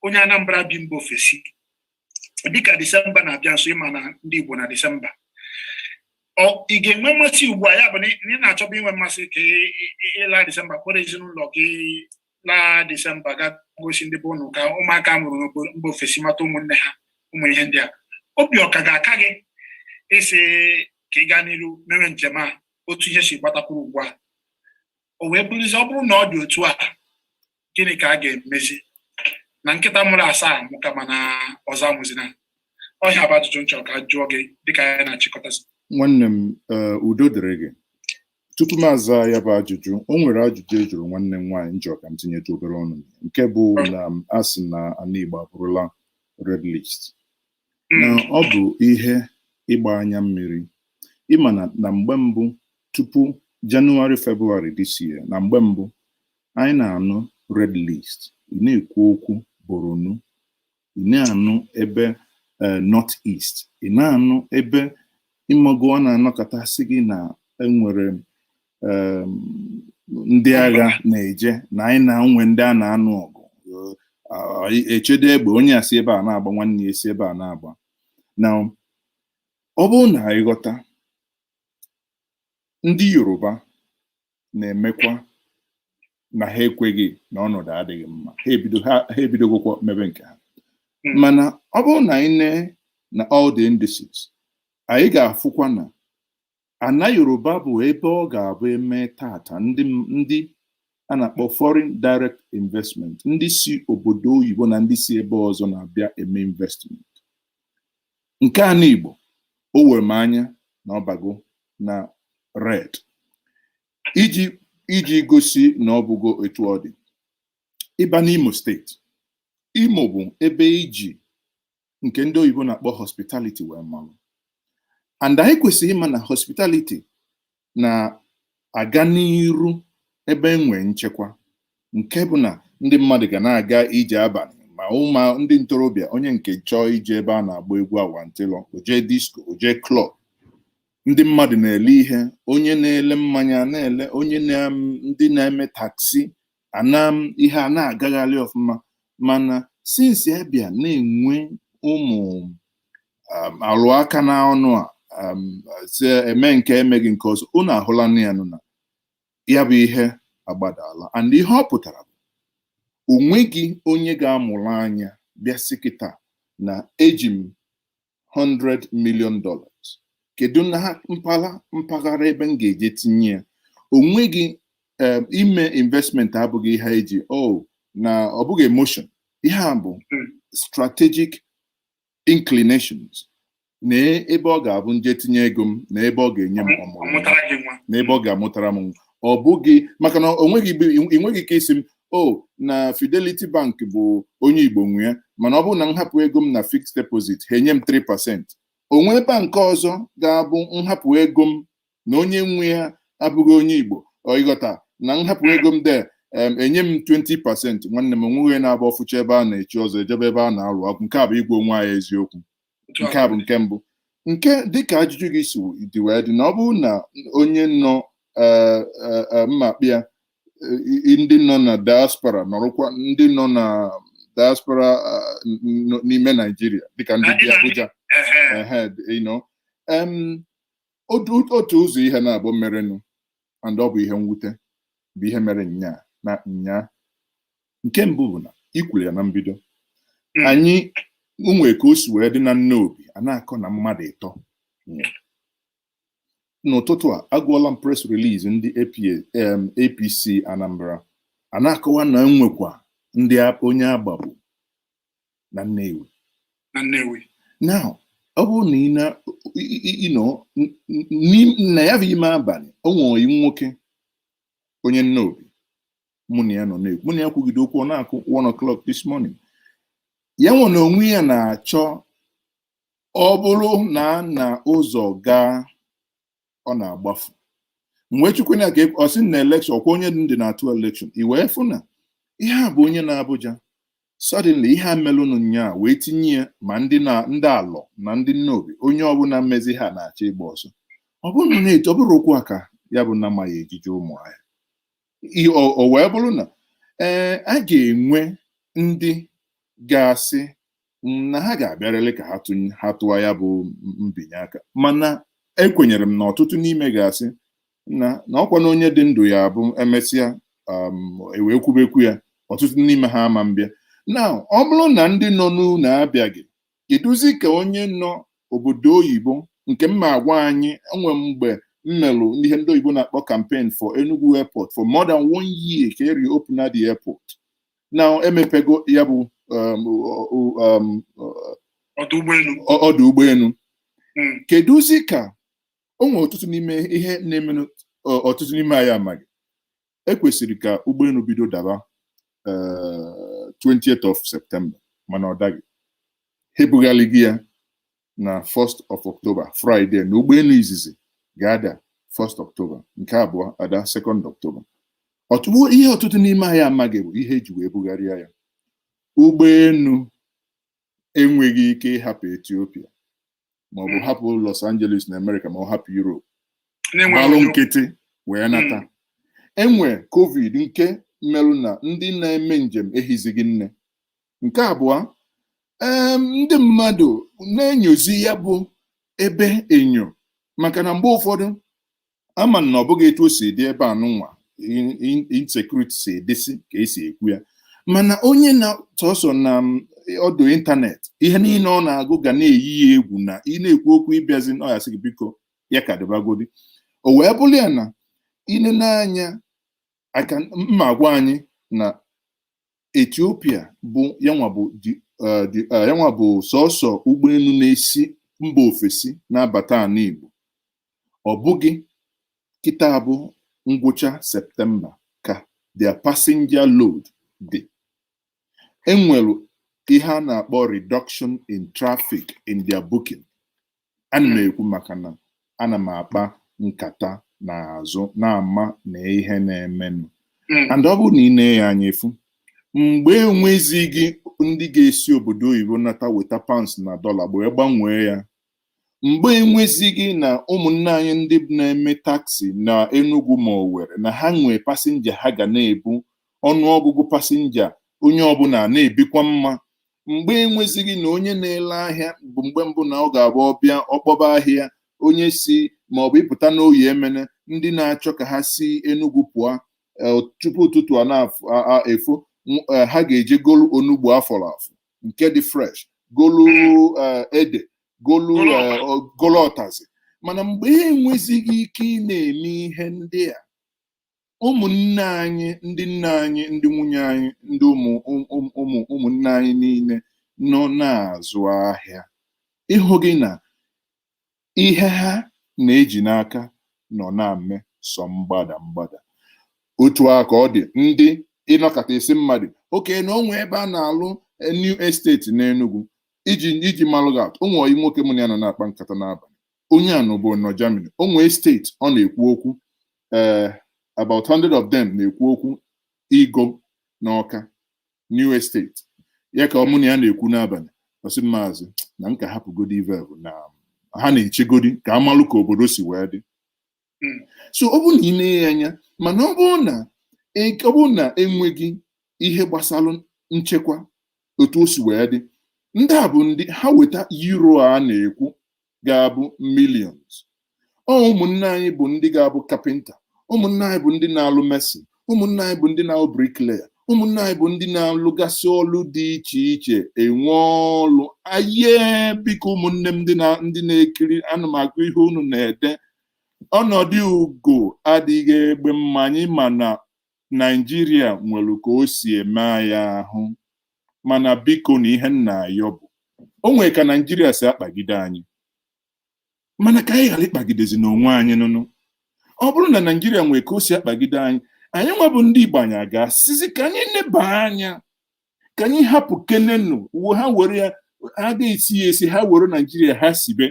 onye Anambra bi mba ofesi, dịka Disemba na-abịa nso, ịma na ndị Igbo na Disemba, ị ga-enwe mmasị ugbu a, ya bụ na ị na-achọba inwe mmasị ka ịla Disemba kpọrọ ezinụlọ gị laa Disemba, ga gosi ndị be ụnụ, ka ụmụaka mụrụ n'obodo mba ofesi mata ụmụnne ha, ụmụ ihe ndị a, obi ọka ga-aka gị ịsị ka ị gaa n'iru mewe njem a otu ihe si gbatakwuru ugbu a? O wee bụrụzi, ọ bụrụ na ọ dị otu a, gịnị ka a ga-emezi na nkịta mụrụ asaa mụka mana ọzọ amụzina ọhịa? Bụ ajụjụ m chọrọ ka jụọ gị dịka anyị na-achịkọtazi. Nwanne m, udo dịrị gị. Tupu m aza ya bụ ajụjụ, o nwere ajụjụ e jụrụ nwanne m nwaanyị njọ ka m tinyetụ obere ọnụ, nke bụ na a sị na ala Igbo abụrụla red list, na ọ bụ ihe ịgba anya mmiri. Ịma na mgbe mbụ, tupu Jenụwarị, Febụwarị this year, na mgbe mbụ anyị na-anụ red list, ị na-ekwu okwu Borno, ị na-anụ ebe North East, ị na-anụ ebe ịmago ọ na-anọkọta sị gị na enwere ndị agha na-eje na anyị na-enwe ndị a na-anụ ọgụ, echedo egbe, onye a si ebe a na-agba, nwanne ya esi ebe a na-agba. Na ọ bụrụ na anyị ghọta, ndị Yoruba na-emekwa na ha ekweghị na ọnọdụ adịghị mma, ha ebido, ha ebidogokwa mebe nke ha. Mana ọ bụrụ na anyị nee na all the indices, anyị ga-afụkwa na ana Yoruba bụ ebe ọ ga-abụ eme tata ndị a na-akpọ foreign direct investment, ndị si obodo oyibo na ndị si ebe ọzọ na-abịa eme investment. Nke a n'Igbo, o were m anya na ọ bago na red iji Iji gosi na ọ bụgo etu ọ dị, ịba n'Imo Steeti, Imo bụ ebe iji nke ndị oyibo na-akpọ hospitality wee malụ, and anyị kwesịrị ịma na hospitality na-aga n'iru ebe enwe nchekwa, nke bụ na ndị mmadụ ga na-aga ije abalị, ma ụma ndị ntorobịa, onye nke chọọ ije ebe a na-agba egwu awantịlọ, oje disco, oje club, ndị mmadụ na-ele ihe, onye na-ele mmanya na-ele, onye na ndị na-eme taxi ana ihe a na-agagharị ọfụma. Mana since abịa na-enwe ụmụ alụ aka n'ọnụ a, si eme nke emeghị nke ọzọ, unu ahụla na ya nụ na ya bụ ihe agbadala. And ihe ọ pụtara bụ onweghị onye ga-amụrụ anya bịa sị kịta na eji m $100 million, kedu na ha mpaghara ebe m ga-eje tinye ya? Onweghị ime investment abụghị ihe eji, oh, na ọ bụghị emotion. Ihe a bụ strategic inclinations na ebe ọ ga-abụ nje tinye ego m, na ebe ọ ga-enye m ọmụrụ nwa, Ọmụtara gị nwa. Na ebe ọ ga-amụtara m nwa. Ọ bụghị maka na o nweghị ị nweghị ike isi m, o na Fidelity Bank bụ onye Igbo nwe ya, mana ọ bụrụ na m hapụ ego m na fixed deposit, ha enye m 3%. O nwee bank ọzọ ga-abụ nhapụ ego m na onye nwe ya abụghị onye Igbo, ọ ịghọta na nhapụ ego m de enye m 20%. Nwanne m, onweghị na-agba ọfụcha ebe a na-echi ọzọ ejebe ebe a na-alụ ọgụ. Nke a bụ igwe onwe anyị eziokwu. Nke a bụ nke mbụ. Nke dịka ajụjụ gị si dị wee dị, na ọ bụrụ na onye nọ mmakpịa, ndị nọ na diaspora nọrọkwa, ndị nọ na diaspora n'ime Naijiria, dịka ndị bi Abuja, ehe, otu ụzọ ihe na-abụ merenụ, and ọ bụ ihe mwute bụ ihe mere nnyaa na nnyaa. Nke mbụ bụ na ikwuru ya na mbido, anyị nwee ka o si wee dị na Nnobi, a na-akọ na mmadụ 3 nwụrụ. N'ụtụtụ a agụọla m press release ndị APA, APC Anambra, a na-akọwa na enwekwa ndị onye agbagbu na Nnewi. Na Nnewi. Now, ọ bụrụ na ị na ị nọ na ya bụ ime abalị, o nwere nwoke onye Nnobi mụ na ya nọ na-ekwu, mụ na ya kwugide okwu, ọ na-akụ 1 o'clock this morning. Ya nwe na onwe ya na-achọ, ọ bụrụ na na ụzọ gaa, ọ na-agbafu mgbe chukwu na ka ọ sị na election ọkwa onye ndị na-atụ election, i wee fụ na ihe a bụ onye na-Abuja. Suddenly ihe a melụnụ nnyaa wee tinye ya, ma ndị na ndị alọ na ndị Nnobi, onye ọbụla mmezi ha na-achọ ịgba ọsọ. Ọ bụrụ na na-eto, ọ bụrụ okwu a ka ya bụ na amaghị ejije ụmụ ahịa, o wee bụrụ na ee, a ga-enwe ndị ga-asị na ha ga-abịarịrị ka ha tụọ ya bụ mbinye aka, mana ekwenyere m na ọtụtụ n'ime ga-asị na ọkwa na onye dị ndụ ya bụ emesịa ewee kwubekwu ya. Ọtụtụ n'ime ha ama mbịa. Na ọ bụrụ na ndị nọ n'ụlọ abịaghị, kedụzi ka onye nọ obodo oyibo nke mma agwa anyị? Enwe mgbe mmelụ ihe ndị oyibo na-akpọ campaign for Enugu Airport for more than one year ka e reopen the airport. Now emepego ya bụ ọdụ ụgbọelu. Ọdụ ụgbọelu. Kedụzi ka o nwere ọtụtụ n'ime ihe na-eme, ọtụtụ n'ime anyị amaghị. Ekwesịrị ka ụgbọelu bido daba 20th of September, mana ọ daghị. Ha ebugharịghị ya na 1st of October, Friday, na ụgbọelu izizi ga-ada 1st October, nke abụọ ada 2nd October. Ọtụtụ ihe ọtụtụ n'ime anyị amaghị bụ ihe eji wee bugharịa ya: ụgbọelu enweghị ike ịhapụ Ethiopia maọbụ hapụ Los Angeles na America, ma ọ hapụ Europe na-enweghị gbalụ onye nkịtị wee nata. Enwe COVID nke mmerụ na ndị na-eme njem ehizighị nne. Nke abụọ, ndị mmadụ na-enyozi ya bụ ebe enyo, maka na mgbe ụfọdụ ama na ọ bụghị etu o si dị ebe a nụnwa insecurity si edesi ka esi ekwu ya, mana onye na sọsọ na ọdụ ịntanetị, ihe niile ọ na-agụ ga na-eyi ya egwu na ị na-ekwu okwu ịbịazi, ọ ya sị gị biko ya ka dịbagodi. O wee bụrụ ya na ile anya aka mma agwa anyị na Ethiopia bụ yanwa bụ yanwa bụ sọsọ ụgbọelu na-esi mba ofesi na-abata ala Igbo. Ọ bụghị kịta bụ Ngwụcha Septemba ka their passenger load dị. Enwere ihe a na-akpọ reduction in traffic in their booking. Ana m ekwu maka na ana m akpa nkata n'azụ na-ama na ihe na-emenụ. And ọ bụrụ na ị na-enye anya efu mgbe enwezighị ndị ga-esi obodo oyibo nata weta pounds na dọla wee gbanwee ya, mgbe enwezighị na ụmụnne anyị ndị na-eme taxi na Enugu ma Owerri na ha nwee passenger, ha ga na-ebu ọnụọgụgụ passenger, onye ọbụla na-ebikwa mma. Mgbe enwezighị na onye na-ele ahịa bụ mgbe mbụ na ọ ga-abụ ọbịa ọkpọba ahịa, onye si ma ọ bụ ịpụta n'oyi emene ndị na-achọ ka ha si Enugu pụọ tupu ụtụtụ a na-efo, ha ga-eje golu onugbu afọrọ afọ nke dị fresh, golu ede, golu golu ọtazi. Mana mgbe ha enwezighị ike ị na-eme ihe ndị a, ụmụnne anyị, ndị nne anyị, ndị nwunye anyị, ndị ụmụ ụmụ ụmụnne anyị niile nọ na-azụ ahịa, ịhụ gị na ihe ha na-eji n'aka nọ na-eme sọ mgbada mgbada. Otu a ka ọ dị ndị ịnọkọta isi mmadụ oke na onwe ebe a na-alụ new estate n'Enugu. Iji malụ gị atụ, ụmụ oyi nwoke mụ na ya nọ na-akpa nkata n'abalị, onye a nọbụ nọ Germany, onwe estate ọ na-ekwu okwu, ee, about 100 of them na-ekwu okwu igo n'Ọka new estate ya ka mụ na ya na-ekwu n'abalị. Ọsị, "Maazị, na m ka hapụgodi ive bụ na ha na-echegodi ka amalụ ka obodo si wee dị." So ọ bụrụ na ị na-enye ya anya, mana ọ bụrụ na enweghị ihe gbasara nchekwa otu o si wee dị, ndị a bụ ndị ha weta euro a na-ekwu ga-abụ millions. Ọ ụmụnne anyị bụ ndị ga-abụ kapịnta, ụmụnne anyị bụ ndị na-alụ mason, ụmụnne anyị bụ ndị na-alụ bricklayer, ụmụnne anyị bụ ndị na-alụgasị ọlụ dị iche iche enwe ọlụ aye. Biko, ụmụnne m ndị na-ekiri, ana m agụ ihe unu na-ede. Ọnọdụ ugo adịghị egbe mma. Anyị ma na Naijiria nwere ka o si eme anyị ahụ, mana biko, na ihe nna ayọ bụ o nwere ka Naijiria si akpagide anyị, mana ka anyị ghara ịkpagidezi n'onwe anyị nụnụ. Ọ bụrụ na Naijiria nwere ka o si akpagide anyị, anyị nwa bụ ndị Igbo, anyị ga-asịzi ka anyị neba anya, ka anyị hapụ kenenu uwe ha were ya, ha ga-esi ya esi, ha were Naijiria ha sibe,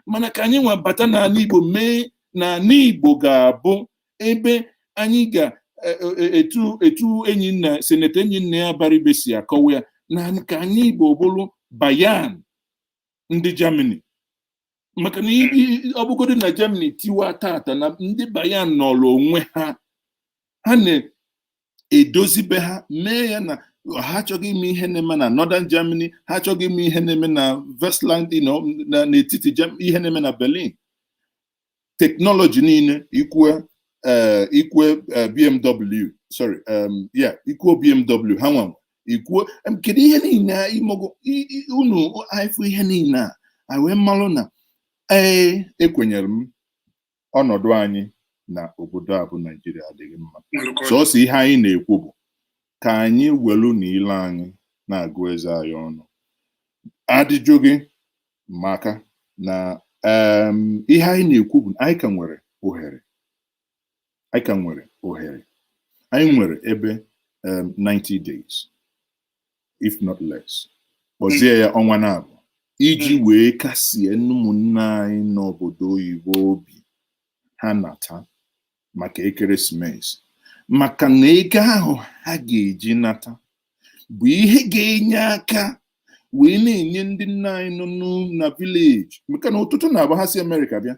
mana ka anyị nwa bata n'ala Igbo, mee na ala Igbo ga-abụ ebe anyị ga etu etu enyi nna Senator enyi nna ya Baribe si akọwa ya, na ka anyị Igbo bụrụ Bayern ndị Germany, maka na ọ bụgodị na Germany tiwa tata, na ndị Bayern nọrọ onwe ha, ha na-edozibe ha, mee ya na ha achọghị ime ihe na-eme na Northern Germany, ha achọghị ime ihe na-eme na Westland, n'etiti ihe na-eme na Berlin. Technology niile ikwe ikwe BMW, sorry, yeah, ikwuo BMW ha nwa ikwuo. Kedu ihe niile imogo unu afụ ihe niile a anyị wee malụ na ee, ekwenyere m, ọnọdụ anyị na obodo a bụ Naijiria adịghị mma. Sọọsọ ihe anyị na-ekwu bụ ka anyị welu na ile anyị na-agụ eze anyị ọnụ. Ajụjụ gị maka na ihe anyị na-ekwu bụ anyị ka nwere ohere, anyị ka nwere ohere, anyị nwere ebe 90 days, if not less, kpọzie ya ọnwa na-abụ, iji wee kasie ụmụnne anyị n'obodo oyibo obi ha nata maka ekeresimesi, maka na ego ahụ ha ga-eji nata bụ ihe ga-enye aka wee na-enye ndị nna anyị nọ na village, maka na ụtụtụ na-abụ ha si Amerịka bịa,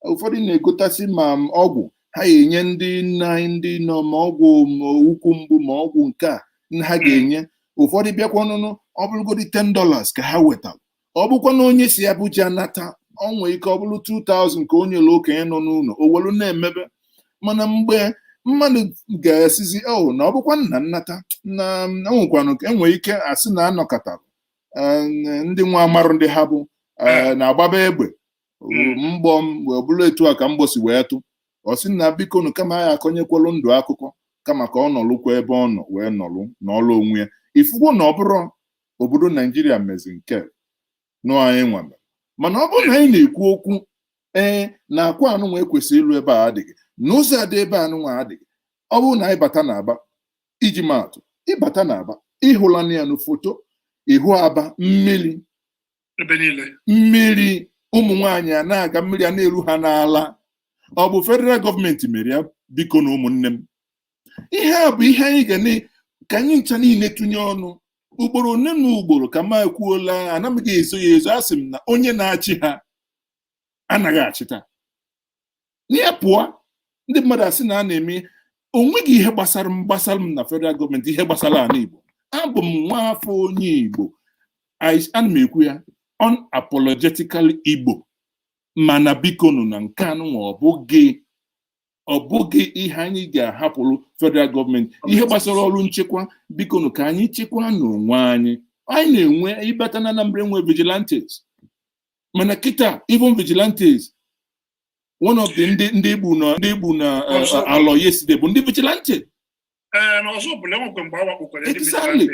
ụfọdụ na-egotasị ma ọgwụ ha ga-enye ndị nna anyị ndị nọ, ma ọgwụ ukwu mgbu, ma ọgwụ nke a ha ga-enye. Ụfọdụ bịakwa ọnụnụ, ọ bụrụgodi $10 ka ha wetara, ọ bụkwa na onye si Abuja nata, ọ nwee ike ọ bụrụ 2000 ka onye le okenye nọ n'ụlọ o welu na-emebe. Mana mgbe mmadụ ga-esizi o na ọ bụkwa nna nnata na enwekwanụ enwee ike asị na anọkọtara ndị nwa amarụ ndị ha bụ na-agbaba egbe mgbọ wee bụrụ etu a ka mgbọ si wee tụ, ọ sị na biko nụ, kama ya akọnyekwalụ ndụ akụkọ, kama ka ọ nọlụkwa ebe ọ nọ wee nọlụ n'ọlụ onwe ya. Ifugo na ọ bụrụ obodo Naijiria mezi nke nụ anyị nwame, mana ọ bụrụ na anyị na-ekwu okwu ee na akwa anụnwa ekwesịrị ịlụ ebe a adịghị. N'ụzọ a dị ebe anụnwa adịghị. Ọ bụrụ na anyị bata n'Aba, iji maatụ, ịbata n'Aba, ịhụla ya na foto, ịhụ Aba mmiri ebe niile. Mmiri, ụmụ nwaanyị a na-aga, mmiri a na-eru ha n'ala. Ọ bụ federal gọọmenti mere ya? Biko na ụmụnne m, ihe a bụ ihe anyị ga na ka anyị ncha niile tụnye ọnụ. Ugboro one na ugboro ka m ekwuola, anaghị ezo ya ezo, asị m na onye na-achị ha anaghị achịta n'ihe pụọ. Ndị mmadụ asị na a na-eme onweghị ihe gbasara m na federal gọọmenti. Ihe gbasara ala Igbo, abụ m nwa afọ onye Igbo. Ana m ekwu ya unapologetically, Igbo. Mana biko nụ, na nke anụnwa, ọ bụghị ihe anyị ga-ahapụrụ federal gọọmenti. Ihe gbasara ọrụ nchekwa, biko nụ, ka anyị chekwaa n'onwe anyị. Anyị na-enwe ịbata na Anambra, enwe vigilantes, mana kịta even vigilantes, one of the ndị igbu na alọ yesterday bụ ndị vigilante. Ee, na ọzọ bụla enwekwe mgbe a wakpokwara ndị vigilante.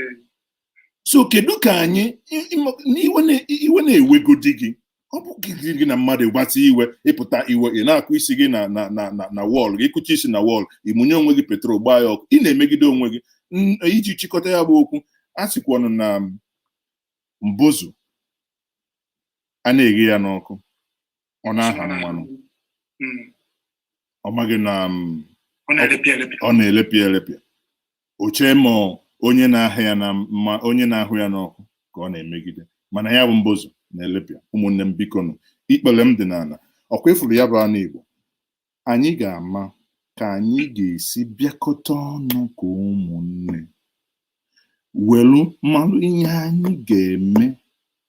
So kedu ka anyị iwe na-ewegodi gị? Ọ bụ gị na mmadụ gbata iwe, ịpụta iwe, ị na-akụ isi gị na wall gị, ịkụcha isi na wall, ịmụnye onwe gị petrol, gbaa ya ọkụ, ị na-emegide onwe gị. Iji chịkọta ya bụ okwu, a sịkwanụ na mbụzụ a na-eghe ya n'ọkụ, ọ na-aha mmanụ. Ọ maghị na ọ na-erepịa erepịa. Ọ na-elepịa erepịa. O chee ma onye na-ahụ ya na mma, onye na-ahụ ya n'ọkụ ka ọ na-emegide, mana ya bụ mbụzụ na-elepịa. Ụmụnne m, biko nụ, ikpere m dị n'ala. Ọkwa ịfụrụ ya bụ anụ Igbo, anyị ga-ama ka anyị ga-esi bịakọta ọnụ ka ụmụnne, welu mmalụ ihe anyị ga-eme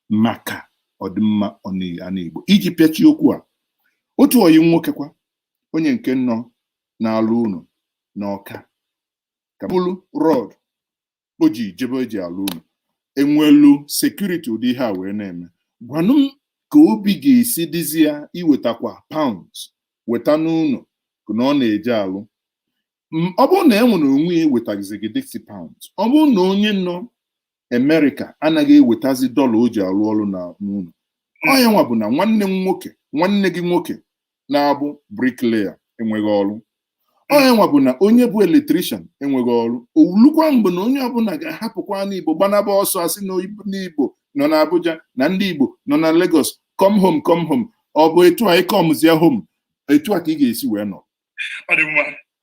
maka ọdịmma anụ Igbo. Iji pịachie okwu a, otu oyi nwoke kwa, onye nke nọ na-alụ unu n'Ọka, ka bụrụ rod o ji jebe eji alụ unu, enwelu security, ụdị ihe a wee na-eme. Gwanụ m ka obi ga-esi dịzi ya iwetakwa pounds weta n'ụlọ na ọ na-eje alụ. Ọ bụrụ na e nwere onwe ya ewetagizi gị dixie pounds, ọ bụrụ na onye nọ Amerịka anaghị ewetazi dọla o ji arụ ọrụ na n'ụlọ, ọ ya nwa bụ na nwanne m nwoke, nwanne gị nwoke na-abụ bricklayer enweghị ọrụ, ọ ya nwa bụ na onye bụ electrician enweghị ọrụ. Olukwa mgbe na onye ọbụla ga-ahapụkwa n'Igbo gbanaba ọsọ, asị na n'Igbo nọ na Abuja, na ndị Igbo nọ na Lagos, come home, come home. Ọ bụ etu a ịkọmzie home, etu a ka ị ga-esi wee nọ. Ọ dị mma,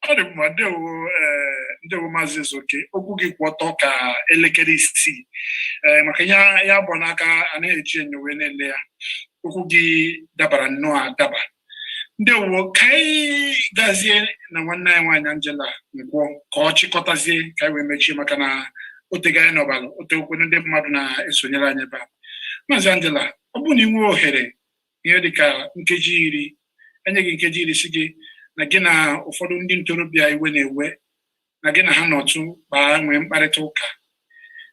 ọ dị mma. Ndewo, ee, ndewo, Maazị Ezeoke. Okwu gị kwụ ọtọ ka elekere 6, ee, maka ihe ya gbọ n'aka anaghị eji enyo wee na-ele ya. Okwu gị dabara nnọọ adaba. Ndewo. Ka anyị gazie na nwanne anyị nwaanyị Angela Nkwọ ka ọ chịkọtazie ka anyị wee mechie, maka na otego anyị nọbalụ, otegokwenu ndị mmadụ na-esonyere anyị ebe a. Maazị Angela, ọ bụrụ na ị nwee ohere ihe dịka nkeji 10, enye gị nkeji 10, si gị na gị na ụfọdụ ndị ntorobịa iwe na-ewe, na gị na ha nọtụ kpaa, nwee mkparịta ụka,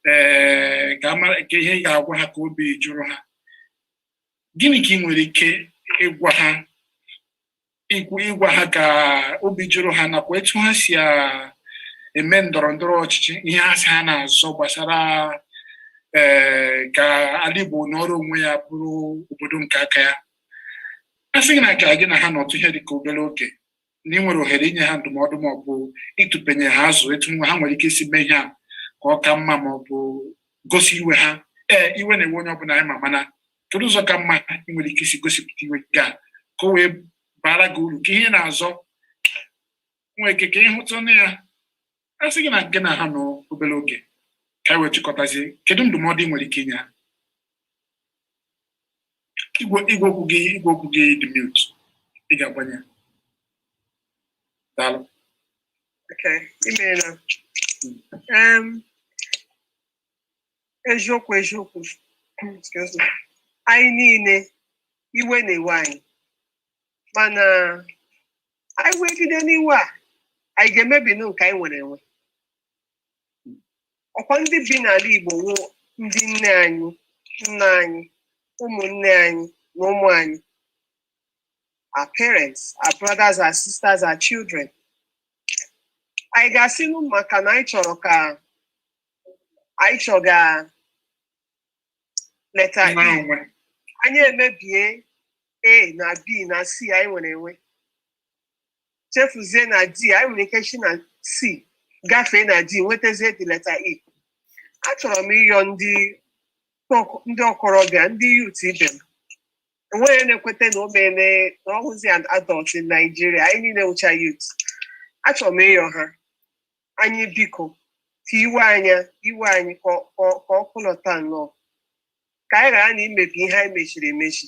ee, ka amara ka ihe ị ga-agwa ha ka obi jụrụ ha, gịnị ka ị nwere ike ịgwa ha, ikwu ịgwa ha ka obi jụrụ ha, nakwa etu ha si eme ndọrọ ndọrọ ọchịchị, ihe ha si ha na-azọ gbasara, ee, ka ala Igbo nọrọ onwe ya, bụrụ obodo nke aka ya? A sị gị na ka gị na ha nọtụ ihe dịka obere oge, na ị nwere ohere inye ha ndụmọdụ ma ọ bụ ịtụpenye ha azụ etu ha nwere ike isi mee ihe a ka ọ ka mma, ma ọ bụ gosi iwe ha, ee, iwe na-ewe onye ọbụla anyị ma, mana kedu ụzọ ka mma ị nwere ike isi gosipụta iwe gị a ka o wee bara gị uru, ka ihe na-azọ nwee ike ka ịhụtụ na ya? A sị gị na gị na ha nọ obere oge ka e wee chịkọtazie, kedu ndụmọdụ ị nwere ike inye ha? Igwe okwu gị dị mute, ị ga-agbanye. Daalụ. Okay, imeela. Eziokwu, eziokwu, excuse me. Anyị niile iwe na-ewe anyị, mana anyị wegide n'iwe a, anyị ga-emebinụ nke anyị nwere enwe. Ọkwa ndị bi n'ala Igbo wụ ndị nne anyị, nna anyị, ụmụnne anyị na ụmụ anyị, our parents, our brothers, our sisters, our children. Anyị ga-asịnụ maka na anyị chọrọ ka anyị chọga leta nnwere E, onwe, anyị emebie A na B na C anyị nwere enwe. Chefuzie na D, anyị nwere ike si na C gafee na D, nwetazie the letter E. Achọrọ m ịyọ ndị okorobịa, ndị youth ibe m. Enweghị na-ekweta na o meele na ọ hụzi an adult in Nigeria. Anyị niile wụcha youth. Achọrọ m ịyọ ha, anyị biko, ka iwe anya iwe anyị ka ọ kwụlọta nnọọ, ka anyị ghara na imebi ihe anyị mechiri emechi.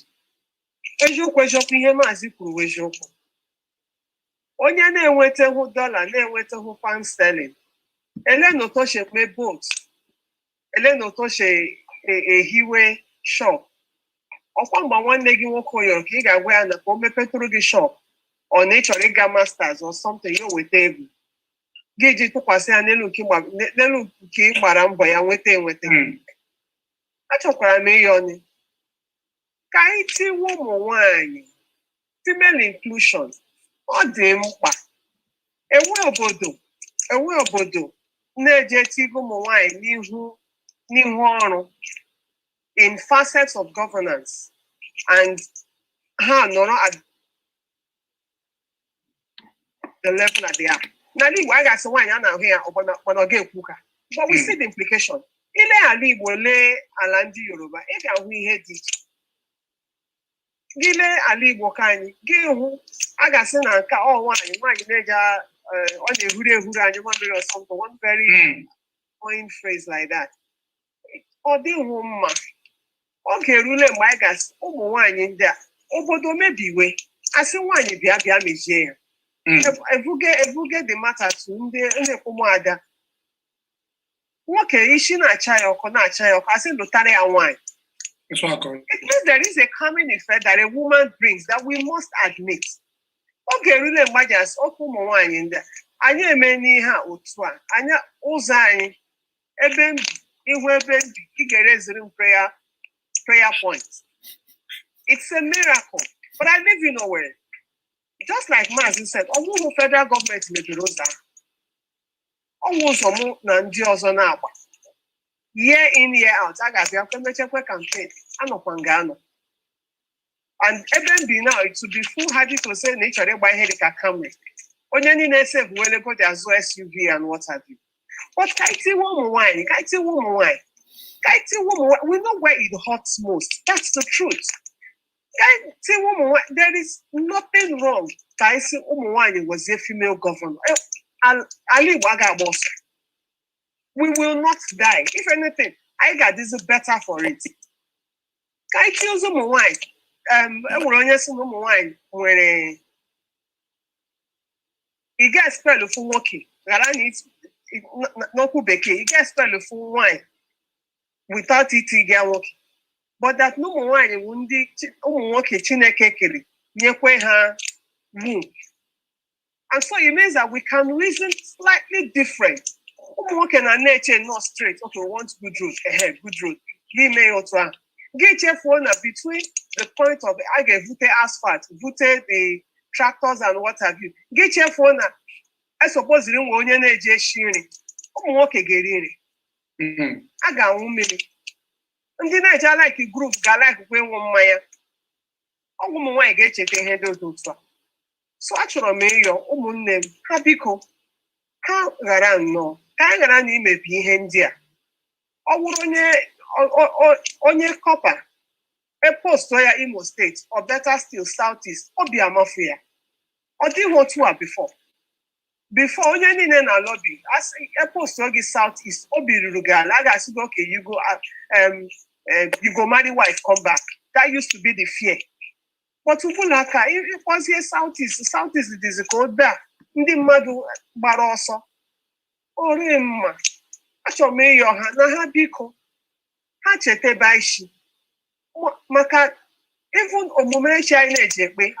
Eziokwu, eziokwu, ihe maazị kwuru bụ eziokwu. Onye na-enwetahụ dọla, na-enwetahụ pound sterling, ele na ụtọ si eme boat, ele na ụtọ si ehiwe shop. Ọkwa mgbe nwanne gị nwoke yọrọ ka ị ga-agwa ya na ka o mepetụrụ gị shop, ọ na ị chọrọ ịga masters or something, ya o weta ego gị ji tụkwasị ya n'elu nke ị gbara mbọ ya nweta enweta. Achọkwara m ịyọni ka anyị tiwe ụmụ nwanyị, female inclusion, ọ dị mkpa. Enwe obodo na-eje tigo ụmụ nwanyị n'ihu ọrụ in facets of governance and ha nọrọ at the level that they are. N'ala Igbo, a ga-asị nwaanyị a na-ahụ ya ọbụna, mana ọ ga-ekwu ka, but we see the implication. Ile ala Igbo, lee ala ndị Yoruba, ị ga-ahụ ihe dị iche. Gị lee ala Igbo ka anyị gị hụ, a ga-asị na nke a, ọ nwaanyị na-eje, ọ na-ehuru ehuru anyị mamịrị or something, one very coin phrase like that. Ọ dịghị mma. Oge erule mgbe anyị ga-asị ụmụ nwaanyị ndị a, obodo mebiwe, asị nwaanyị bịa bịa mejie ya. Ebuge the matter to ndị ụmụada. Nwoke isi na-acha ya ọkụ, na-acha ya ọkụ, asị lụtara ya nwaanyị. Otu a ka ọ. It means there is a calming effect that a woman brings that we must admit. Oge erule mgbe anyị asị okwu ụmụ nwaanyị ndị a, anyị eme n'ihe a otu a, anya ụzọ anyị ebe m bi, ihu ebe m bi, ị ga-ereziri m prayer point. It's a miracle. But I live in Owerri. Just like Maazị said, ọ bụghị federal gọọmenti mebiri ụzọ ahụ. Ọ wụ ụzọ mụ na ndị ọzọ na-agba. Year in, year out, a ga-abịa kwe mechekwe campaign, anọkwa nga anọ. And ebe m bi now, it would be foolhardy to say na ị chọrọ ịgba ihe dịka Camry. Onye niile save wele go dị azụ SUV and what have you. But ka anyị tiwe ụmụ nwaanyị, ka anyị tiwe ụmụ nwaanyị, ka anyị tiwe ụmụ nwaanyị, we know where it hurts most. That's the truth. Ka anyị tiwe ụmụ nwaanyị, there is nothing wrong ka anyị sị ụmụ nwaanyị wezie female governor. Ala Igbo agaghị agba ọsọ. We will not die. If anything, anyị ga-adịzi better for it. Ka anyị tinye ụzọ ụmụ nwaanyị. E nwere onye sị na ụmụ nwaanyị nwere ị ga-expel fụ nwoke ghara na n'okwu bekee, ị ga-expel fụ nwaanyị without iti gị nwoke, but that na ụmụ nwaanyị wụ ndị ụmụ nwoke Chineke kere nyekwe ha womb, and so it means that we can reason slightly different. Ụmụ nwoke na na-eche not straight, okay, we want good road, ehe, good road, gị mee ya otu ahụ, gị chefuo na between the point of a ga-evute asphalt, vute the tractors and what have you, gị chefuo na esopoziri nwe onye na-eji eshi nri. Ụmụ nwoke ga-eri nri, a ga-anwụ mmiri, ndị na-eje alike group ga-alaikikwa ịṅụ mmanya. Ọgwụ ụmụ nwaanyị ga-echeta ihe dị otu a. So achọrọ m ịyọ ụmụnne m, ha biko, ha ghara nnọọ, ka anyị ghara na imebi ihe ndị a. Ọ bụrụ onye onye corper, epostuo ya Imo Steeti, or better still South East, obi amafu ya. Ọ dịghị otu a before. Before, onye niile na lobby asị epostuo gị South East, obi ruru gị ala, a ga-asị gị, okay, you go marry wife, come back. That used to be the fear. But ugbu aka ịkpọzie South East, South East dịzi ka obe a ndị mmadụ gbara ọsọ ori mma. Achọrọ m ịyọ ha na ha biko, ha chetebe isi maka even omumerechi anyị na-eji ekpe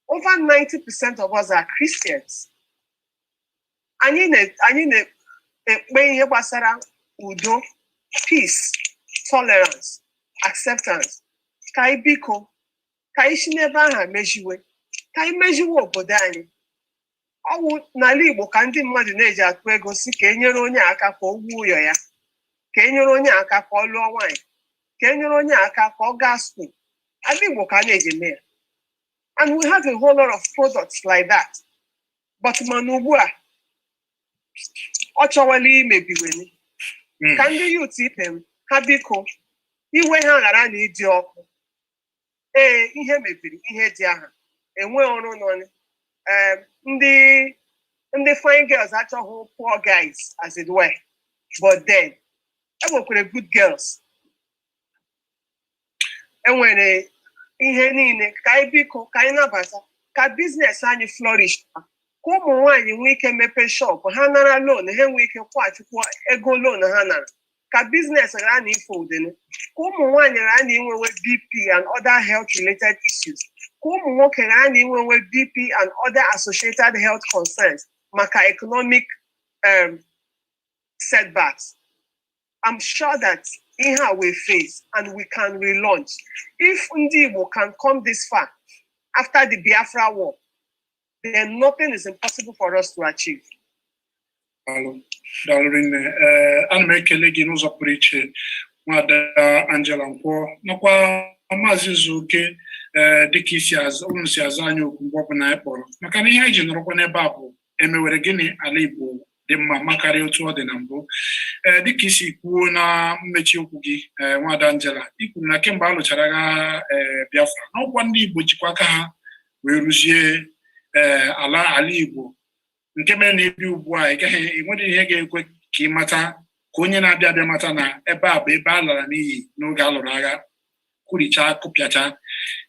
over 90% of us are Christians. Anyị na-ekpe ihe gbasara udo, peace, tolerance, acceptance. Ka anyị biko, ka anyị si n'ebe ahụ mejiwe, ka anyị mejiwe obodo anyị. Ọwụ n'ala Igbo ka ndị mmadụ na-eji atụ ego si ka e nyere onye aka ka o wuo ụlọ ya, ka e nyere onye aka ka ọ lụọ nwaanyị, ka e nyere onye aka ka ọ gaa school. Ala Igbo ka a na-eji eme ya. And we have a whole lot of products like that. But mana ugbu a, ọ chọwala imebiweni. Ka ndị youth ibe m ha, biko, iwe ha ghara na ịdị ọkụ. Ee, ihe mebiri, ihe dị aha enwe ọrụ nọ. Ndị fine girls achọghị poor guys, as it were, but then enwekwara good girls, enwere ihe niile. Ka anyị, biko, ka anyị nabata, ka business anyị flourish, ka ụmụ nwanyị nwee ike mepee shop ha, nara loan, ha nwee ike kwụghachikwa ego loan ha nara, ka business ghara na ifo udene, ka ụmụ nwanyị ghara na inwewe BP and other health related issues, ka ụmụ nwoke ghara na inwewe BP and other associated health concerns maka economic setbacks. I'm sure that ihe a we face and we can relaunch. If ndị Igbo can come this far after the Biafra war, then nothing is impossible for us to achieve. Daalụ, daalụ rinne. Ee, ana m ekele gị n'ụzọ pụrụ iche, Nwada Angela Nkwọ, nakwa Maazị Ezeoke. Ee, dịka isi aza unu si aza anyị okwu mgbe ọbụla anyị kpọrọ, maka na ihe anyị ji nọrọkwa n'ebe a bụ emewere gịnị ala Igbo dị mma ma karịa otu ọ dị na mbụ. Ee, dịka isi kwuo na mmechi okwu gị, ee, Nwada Angela, i kwuru na kemgbe a lụchara agha ee Biafra, na ọkwa ndị Igbo jikwa aka ha wee rụzie ee ala Igbo, nke mere na ebi ugbu a ị gaghị enwere ihe ga-ekwe ka ị mata, ka onye na-abịa abịa mata na ebe a bụ ebe a lara n'iyi n'oge a lụrụ agha, kwurichaa, kụpịacha,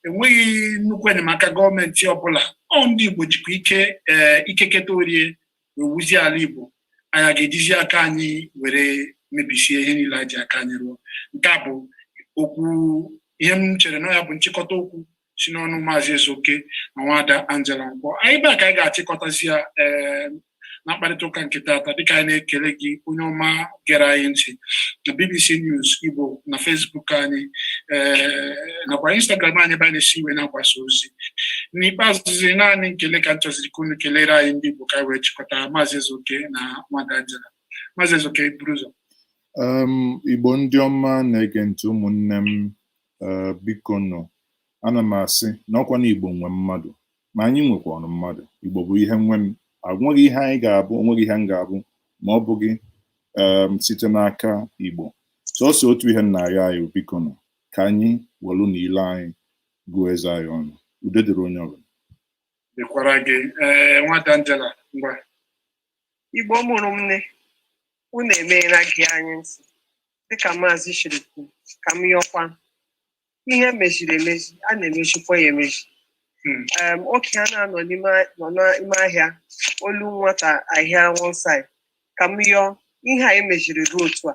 enweghị nnukwu enyemaka gọọmenti ọbụla. Ọ ndị Igbo jikwa ike ee ikeketa orie wee wuzie ala Igbo. Anyị ga-ejizi aka anyị were mebisie ihe niile anyị ji aka anyị rụọ. Nke a bụ okwu ihe m chere na ya bụ nchịkọta okwu si n'ọnụ Maazị Ezeoke na Nwada Angela Nkwọ. Anyị ebe a ka anyị ga-achịkọtazi ya ee na mkparịta ụka nke taata, dịka anyị na-ekele gị, onye ọma gere anyị ntị na BBC News Igbo, na Facebook anyị ee nakwa Instagram anyị, ebe anyị na-esi iwe na-agbasa ozi. N'ikpeazụzi, naanị nkele ka m chọziri ka unu kelere anyị ndị Igbo, ka anyị wee chịkọta. Maazị Ezeoke na Nwada Angela. Maazị Ezeoke, buru ụzọ. Igbo ndị ọma na-ege ntị, ụmụnne m, biko nọ, ana m asị na ọkwa na Igbo nwe mmadụ, ma anyị nwekwa ọnụ mmadụ. Igbo bụ ihe nwe m. Onweghị ihe anyị ga-abụ, onweghị ihe m ga-abụ ma ọ bụghị site n'aka Igbo. Sọsọ otu ihe nna ya anyị, biko nọ, ka anyị welu na ile anyị gụọ eze anyị ọnụ. Udo dịrị onye ọbụla. Dịkwara gị. Ee, Nwada Angela, ngwa. Igbo mụrụ m nne, unu emeela gị anyị ntị. Dịka Maazị siri kwu, ka m yọkwa, ihe meziri emezi, a na-emezikwa ya emezi. Okenye a na-anọ n'ime nọ n'ime ahịa, olu nwata ahịa one side. Ka m yọọ, ihe a emeziri ruo otu a,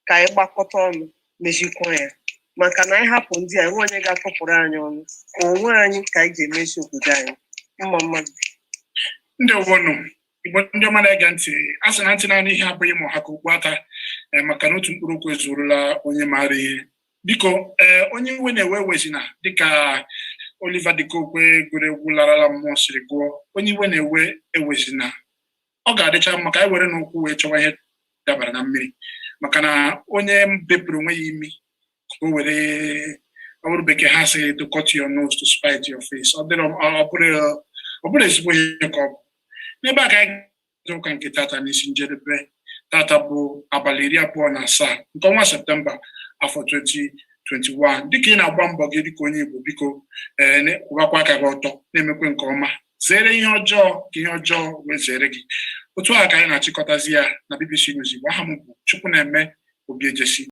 ka anyị gbakọta ọnụ mezikwa ya, maka na anyị hapụ ndị a, enwe onye ga-atụpụrụ anyị ọnụ onwe anyị ka anyị ga-emezi obodo anyị mma mmadụ. Ndị ọgbọnụ Igbo, ndị ọma na-ege ntị, a sị na ntị naanị ihe abụghị ma ọha ka okpu ata, maka na otu mkpụrụ okwu ezurula onye maara ihe. Biko, ee, onye iwe na-ewe ewezina, dịka Oliver De Coque gụrụ egwu larala mmụọ siri gụọ, onye iwe na-ewe ewezina. Ọ ga-adịcha mma ka anyị were n'ụkwụ wee chọwa ihe dabara na mmiri, maka na onye bepụrụ onwe ya imi ka o were ọ bụrụ bekee ha sị to cut your nose to spite your face, ọ dịrọ, ọ bụrụ ezigbo ihe ka ọ bụ. N'ebe a ka anyị ga ụka nke tata n'isi njedebe. Tata bụ abalị 27 nke ọnwa Septemba, afọ 2021. Dịka ị na-agba mbọ gị dịka onye Igbo, biko, ee, kwụbakwa aka gị ọtọ, na-emekwe nke ọma, zere ihe ọjọọ ka ihe ọjọọ wee zere gị. Otu a ka anyị na-achịkọtazi ya na BBC News Igbo. Aha m bụ Chukwunaeme Obiejesi.